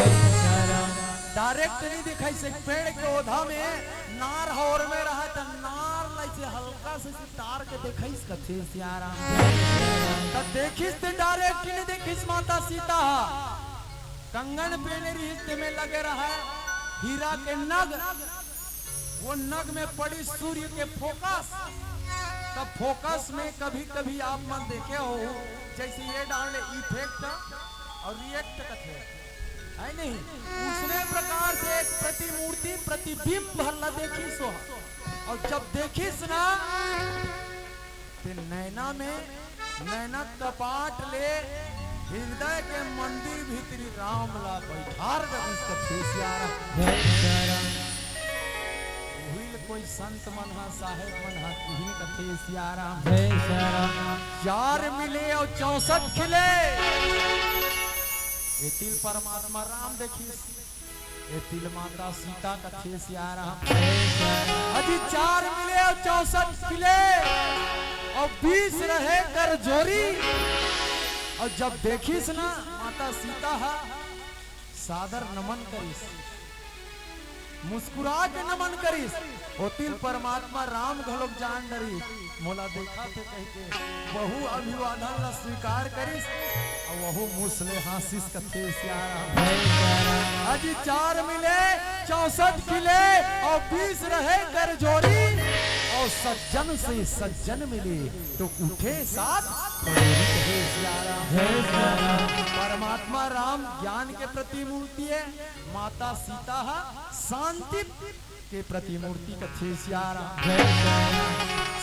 Direct नहीं देखाइस, एक पेड़ के ओधा में नार हौर में रहा त नार लइसे हल्का का से तार के देखइस कथे सियाराम। त देखिस ते direct नइ देखिस माता सीता ह। कंगन पहने रिहिस ते में लगे रहय हीरा के नग, वो नग में पड़ी सूर्य के focus। त focus में कभी-कभी आप मन देखे हो, जैसे ये डाल ले effect और react कथे, है नहीं? उसने प्रकार से एक प्रतिमूर्ति, प्रतिबिंब भर ला देखिस हो। और जब देखिस ना, ते नैना में, नैना कपाट ले हृदय के मंदिर भीतरी राम ला बैठार दबिस कथे सियाराम। जय सियाराम। उहिल कोई संत मन हा, साहेब मन हा, उहिल कथे सियाराम। जय सियाराम। चार मिले और चौसठ खिले। ए तिल परमात्मा राम देखिस, ए तिल माता सीता कथे सियाराम। अजी चार मिले और चौसठ खिले और बीस रहे कर जोरी। और जब देखिस ना माता सीता हा, सादर नमन करिस, मुस्कुरा के नमन करिस। ओ तिल परमात्मा राम घलोक जान डरिस, मोला देखत हे कहिके। वहू अभिवादन ला स्वीकार करिस, अउ वहू मुँह ले हाँसिस कथे सियाराम। अजी चार मिले चौसठ खिले, अउ बीस रहे कर जोरी, अउ सज्जन से सज्जन मिले, तो उठे सात पड़ोरी कथे सियाराम। परमात्मा राम ज्ञान के प्रतिमूर्ति हे, माता सीता हा शांति के प्रतिमूर्ति कथे सियाराम।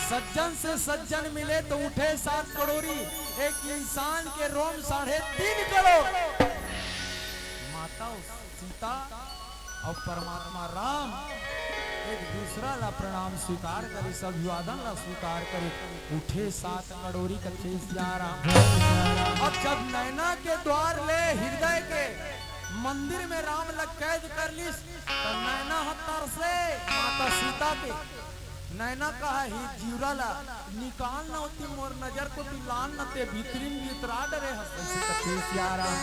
सज्जन से सज्जन मिले तो उठे सात कड़ोरी, एक इंसान के रोम साढ़े तीन करोड़। माता सीता अउ परमात्मा राम एक दूसरा ला प्रणाम स्वीकार करिस, अभिवादन ला स्वीकार करिस, उठे सात कड़ोरी कथे सियाराम। अब जब नैना के द्वार ले हृदय के मंदिर में राम ला कैद कर लिस, त नैना ह तरसे माता सीता के। नैना कहा, "हे जिउरा ला निकाल न ओती मोर नजर कोती लान न, ते भीतरी म भीतरा डरे हस।" ऐसे कथे सियाराम।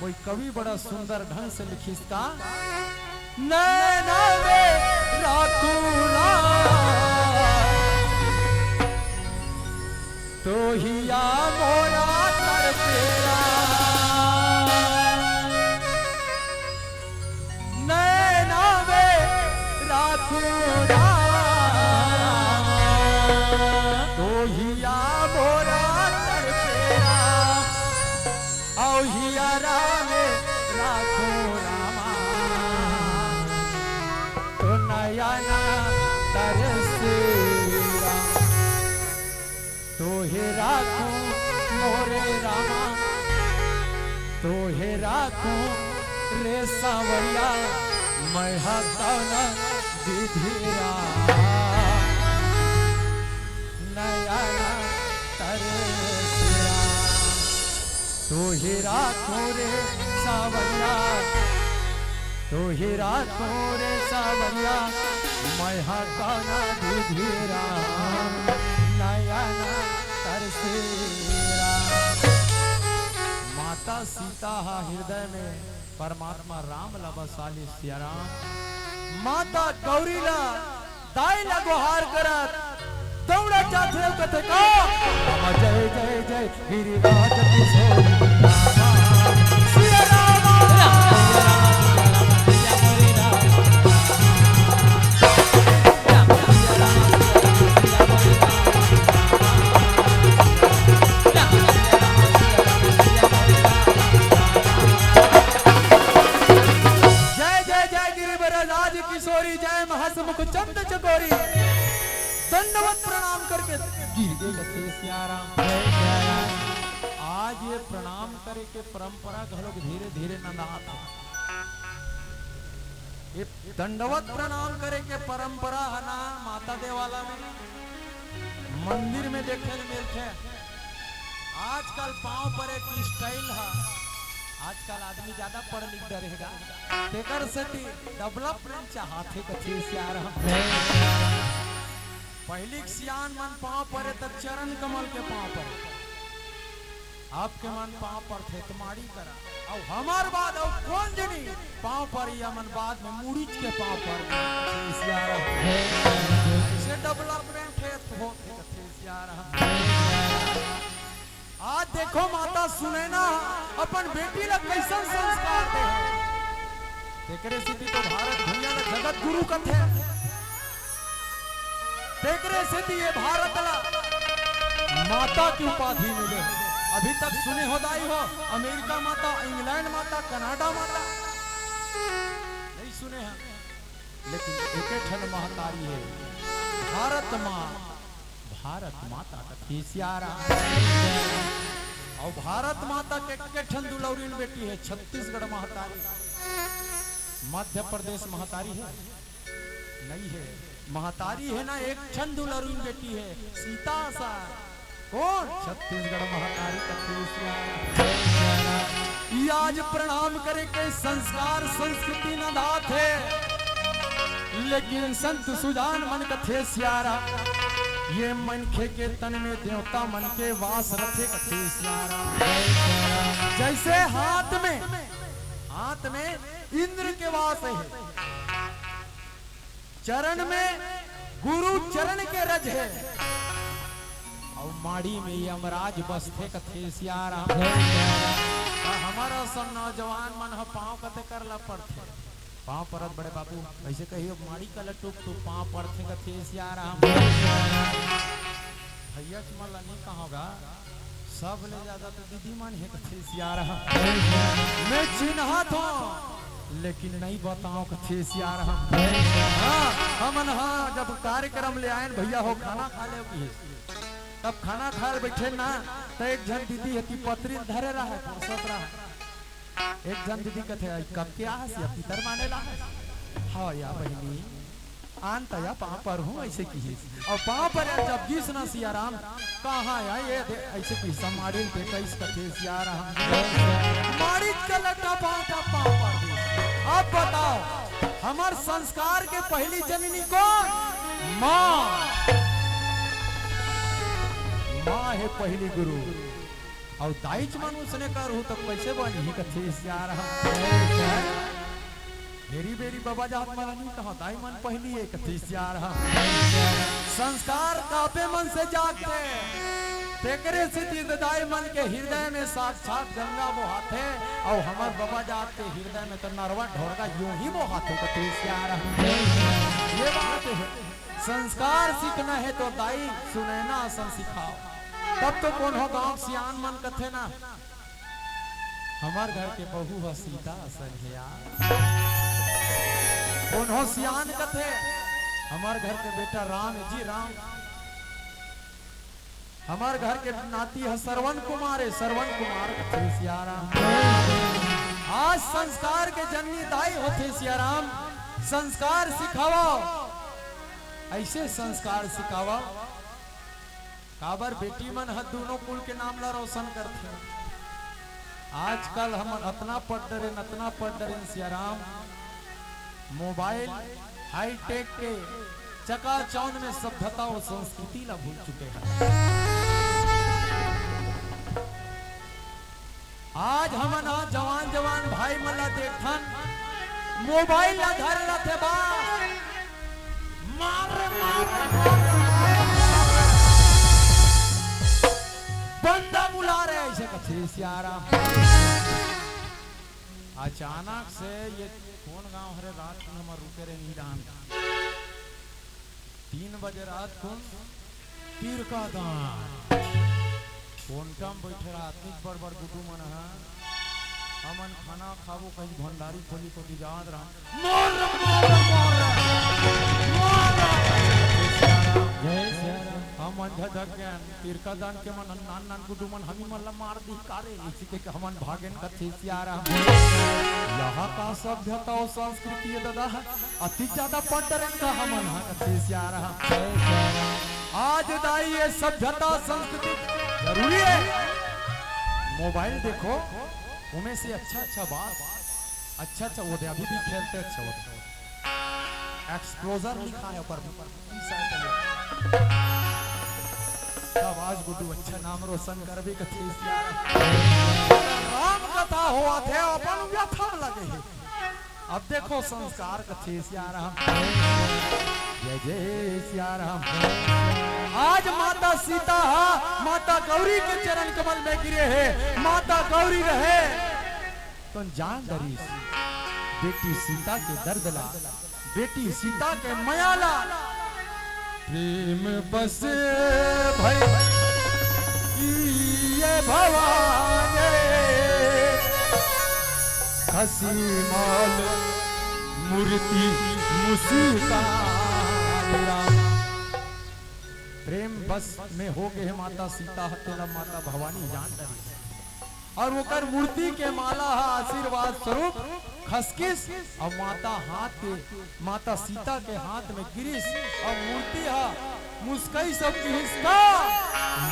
कोई कवि बड़ा सुंदर ढंग से लिखिस का, नैना में राखू ना तो हिया मोरा तरसेरा। नैना में राखू ना तो हिया मोरा तरसेरा। अउ हियरा में राखू रामा तो नयना तरसेरा। तोहे राखू मोरे रामा, तोहे राखू रे सांवरिया, मैं हा कौन विधि रामा नयना तरसेरा। तोहे राखू रे सांवरिया, तोहे राखू रे सांवरिया, मैं हा कौन विधि रामा नयना तरसेरा। माता सीता हा हृदय में परमात्मा राम ला बसा लिस सियाराम। माता गौरी ला दाई ला गोहार करत दौड़त जाथे अउ कथे का, "रामा जय जय जय गिरिराज किशोर रामा, सिया रामा।" जय जय जय गिरिराज किशोरी, जय महासमुख चंद चकोरी। दंडवत प्रणाम करके गिर गे कथे सियाराम। आज ये प्रणाम करे के परंपरा घलोक धीरे धीरे नंदात हे। ये दंडवत प्रणाम करे के परंपरा ह ना माता देवाला में मंदिर में देखे ल मिलथे। आजकल पांव परे के style ह, आजकल आदमी ज्यादा पढ़ लिख डरे हे गा, तेकर सेती development चाहथे कथे सियाराम। पहिली के सियान मन पांव परे त चरण कमल के पांव परे। आपके मन पांव परथे त माड़ी करा, अउ हमर बाद अउ कोन जनी पांव परी, हमन बाद में मुड़ीच के पांव पर सियाराम। ऐसे development आज देखो माता सुनैना अपन बेटी ला कैसन संस्कार दे हे। तेकरे सेती तो भारत भुइयां ला जगत गुरु कथे। तेकरे सेती ये भारत ला माता के उपाधि मिले। अभी तक सुने हो दाई हो, अमेरिका माता, इंग्लैंड माता, कनाडा माता, नहीं सुने हैं। लेकिन एके ठन महतारी हे, भारत माँ, भारत माता कथे सियाराम। अउ भारत माता के एके ठन दुलौरिन बेटी हे, छत्तीसगढ़ महतारी। मध्य प्रदेश महतारी हे? नहीं हे। महतारी हे ना, एक ठन दुलौरिन बेटी हे, सीता सा। कोन? छत्तीसगढ़ महतारी कथे सियाराम। ये आज प्रणाम करे के संस्कार संस्कृति न धात हे, लेकिन संत सुजान मन कथे सियाराम, ये मनखे के तन में देवता मन के वास रथे कथे सियाराम। जैसे हाथ में, हाथ में इंद्र के वास हे, चरण में गुरु चरण के रज हे, अउ माड़ी में यमराज बसथे कथे सियाराम। त हमर असन नौजवान मन ह पाँव कते कर ला पड़थे, पाँव परत बड़े बाबू, ऐसे कहियो माड़ी कला टुक टुक पाँव पड़थे कथे सियाराम। भैया के मन ला नहीं कहोगा, सब ले ज्यादा तो दीदी मन हे कथे सियाराम। मैं चिन्हात हों, लेकिन नहीं बताओं कथे सियाराम। हाँ, हमन हाँ, जब कार्यक्रम ले आयन, "भैया हो, खाना खा ले," कहिस। तब खाना खाए ल बैठे ना, त एक झन दीदी हती पतरी ल धरे रहा, फुरसत रहा। एक झन दीदी कथे, "आई कब के आहस या पितर माने ला?" "हाँ या बहिनी, आन त या पाँव परहूँ," ऐसे किहिस। अउ पाँव परे ल जब गिस ना सियाराम, "कहाँ या ये दे," ऐसे किहिस, माड़ी ल दे, कैस कथे सियाराम। माड़ी के लट्टा पाँव, पाँव पर दिस। अब बताओ, हमर संस्कार के पहली जननी कोन? माँ। माँ हे पहली गुरु। अउ दाईच मन उसने करहू त कैसे बनही कथे सियाराम। बेरी बेरी बबा जात मन नहीं कहो, दाई मन पहली हे कथे सियाराम। संस्कार कापे मन से जागथे, तेकरे सेती त दाई मन के हृदय में साक्षात गंगा बोहाथे, अउ हमर बबा जात के हृदय में तो नरवा ढोरगा यूं ही बोहाथे कथे सियाराम। ये बात हे, संस्कार सीखना हे तो दाई सुनैना असन सिखाओ, तब तो कोनो गांव सियान मन कथे ना, "हमर घर के बहू ह सीता असन हे यार।" कोनो सियान कथे, "हमर घर के बेटा राम हे जी राम।" हमर घर के नाती ह श्रवण कुमार हे, श्रवण कुमार कथे सियाराम। आज संस्कार के जननी दाई होथे सियाराम, संस्कार सिखावव, ऐसे संस्कार सिखावव। काबर बेटी मन ह दूनों कुल के नाम ला रोशन करथे। आजकल हमन अतना पढ़ डरेन, अतना पढ़ डरेन सियाराम, मोबाइल, हाईटेक के चकाचौंध में सभ्यता अउ संस्कृति ला भूल चुके हन। आज हमन ह जवान जवान भाई मन ला देखथन, मोबाइल ला धर लेथे बा, मार, मार, मार, मार। बंदा बुला रहे, ऐसे कथे सियाराम। अचानक से ये कोन गांव हरे, रात में हमर रुके रहे ईरान। तीन बजे रात कोन तीरका दान। कोंटा में बैठे रहा, अतनीच बड़ बड़ गुड्डू मन ह। हमन खाना खाबो कहिके भंडारी खोली कोती जात रहा। मार, मार, मार, मार। जय सिया राम। हमन झझक गेन, तीरका दान के मन नान नान गुड्डू मन हमी मन ला मार दी का रे, इसी के हमन भागेन कथे सिया राम। यहाँ का सभ्यता अउ संस्कृति हे दादा, अति ज्यादा पढ़ डरेन का हमन ह कथे सिया राम। आज दाई ये सभ्यता संस्कृति जरूरी हे। मोबाइल देखो, उमें से अच्छा अच्छा बात, अच्छा अच्छा वो दे, अभी भी खेलते अच्छा वो दे। एक्सप्लोजर लिखा हे ऊपर। तब आज गुड्डू अच्छा नाम रोशन करबे कथे सिया राम। राम कथा होवत हे, अपन व्यथा लगे हे। अब देखो संस्कार कथे सिया राम। जय जय सिया राम। आज माता सीता हा माता गौरी के चरण कमल में गिरे हे। माता गौरी रहे तो जान डरिस बेटी सीता के दर्द ला, बेटी सीता के मया ला। प्रेम बस भई ये भवानी, खसी माल मूर्ति मुस्कान। प्रेम बस में हो गए माता सीता ह, तेला माता भवानी जान डरिस। और ओकर मूर्ति के माला ह आशीर्वाद स्वरूप खसकिस, और माता हाथ के, माता सीता के हाथ में गिरिस, और मूर्ति ह मुस्कइस अउ किहिस का?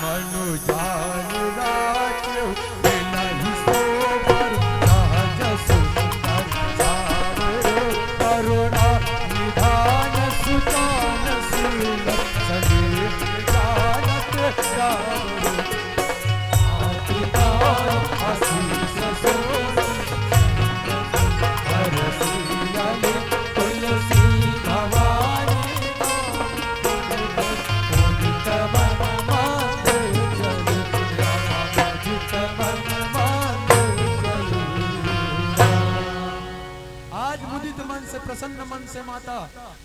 मनु जान राखेव, मिलहि सोबर सहज सुंदर, सावरो करुणा निधान सुजान सुलभ, सलेख जानत सावरो। आज मुदित मन से, प्रसन्न मन से माता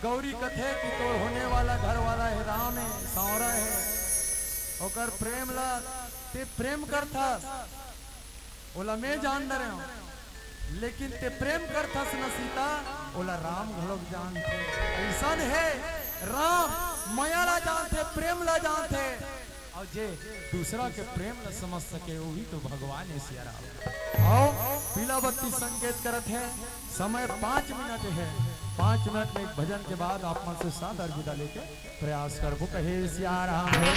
गौरी कथे कि तोर होने वाला घर वाला हे राम हे, सांवरा हे, ओकर प्रेम ला ते प्रेम करथस, ओला मैं जान डरे हूँ, लेकिन ते प्रेम करथस न सीता, ओला राम घलोक जानथे। अइसन हे राम, मया ला जानथे, प्रेम ला जानथे, और जे दूसरा के प्रेम ला समझ सके, वही तो भगवान हे सिया राम। आओ, पीला बत्ती संकेत करत हे, समय पाँच मिनट हे, पाँच मिनट में एक भजन के बाद आप मन से सादर विदा लेके प्रयास करबो, कहे सिया राम हे।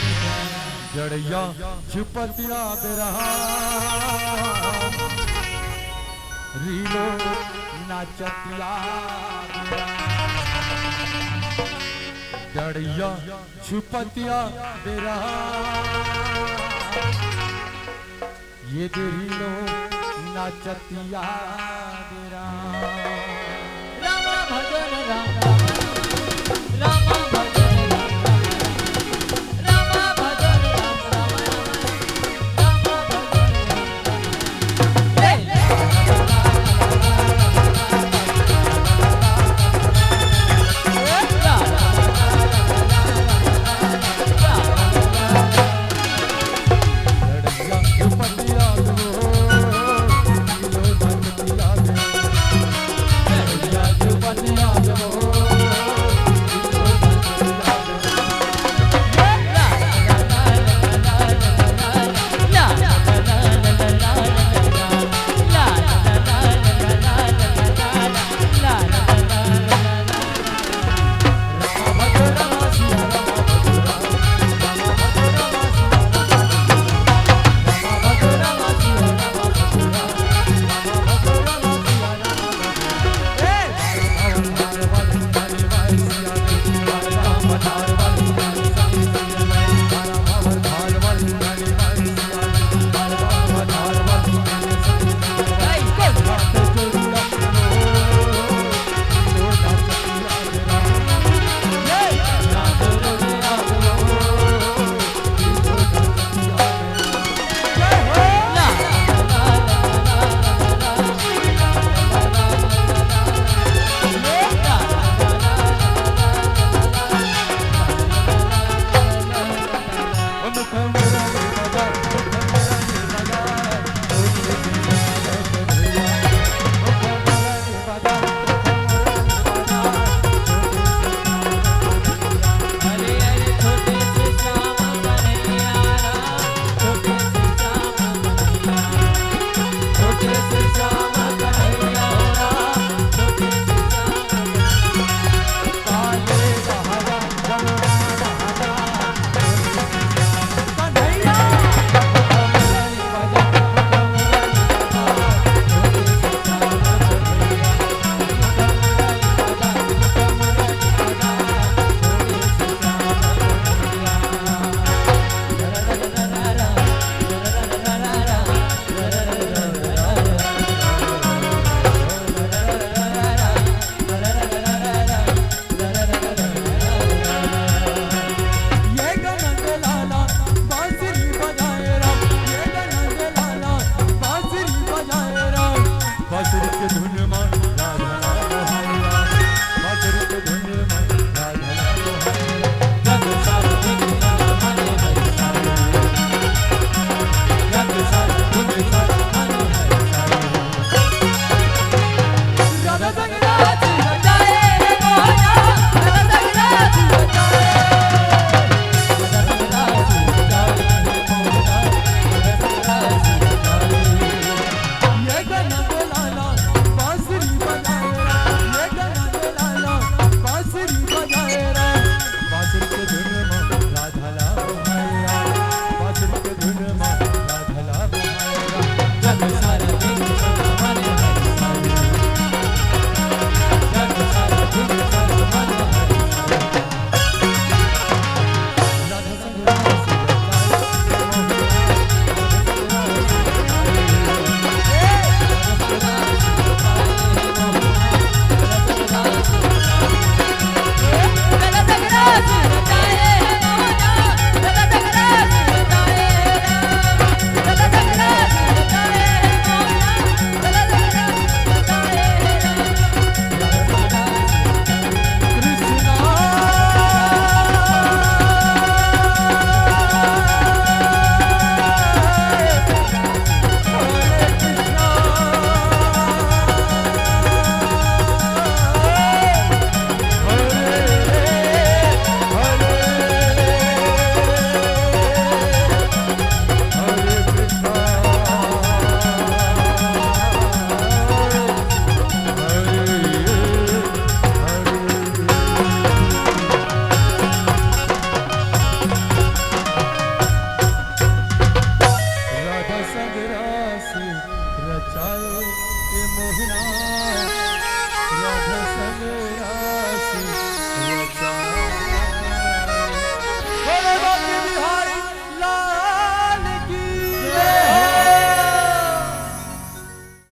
जड़िया छुपतिया बेरहा, रीलो नाचतिया बेरहा। जड़िया छुपतिया बेरहा, ये रीलो नाचतिया बेरहा। राम भजन राम राम, राम भजन राम राम, राम भजन राम राम, राम भजन राम राम।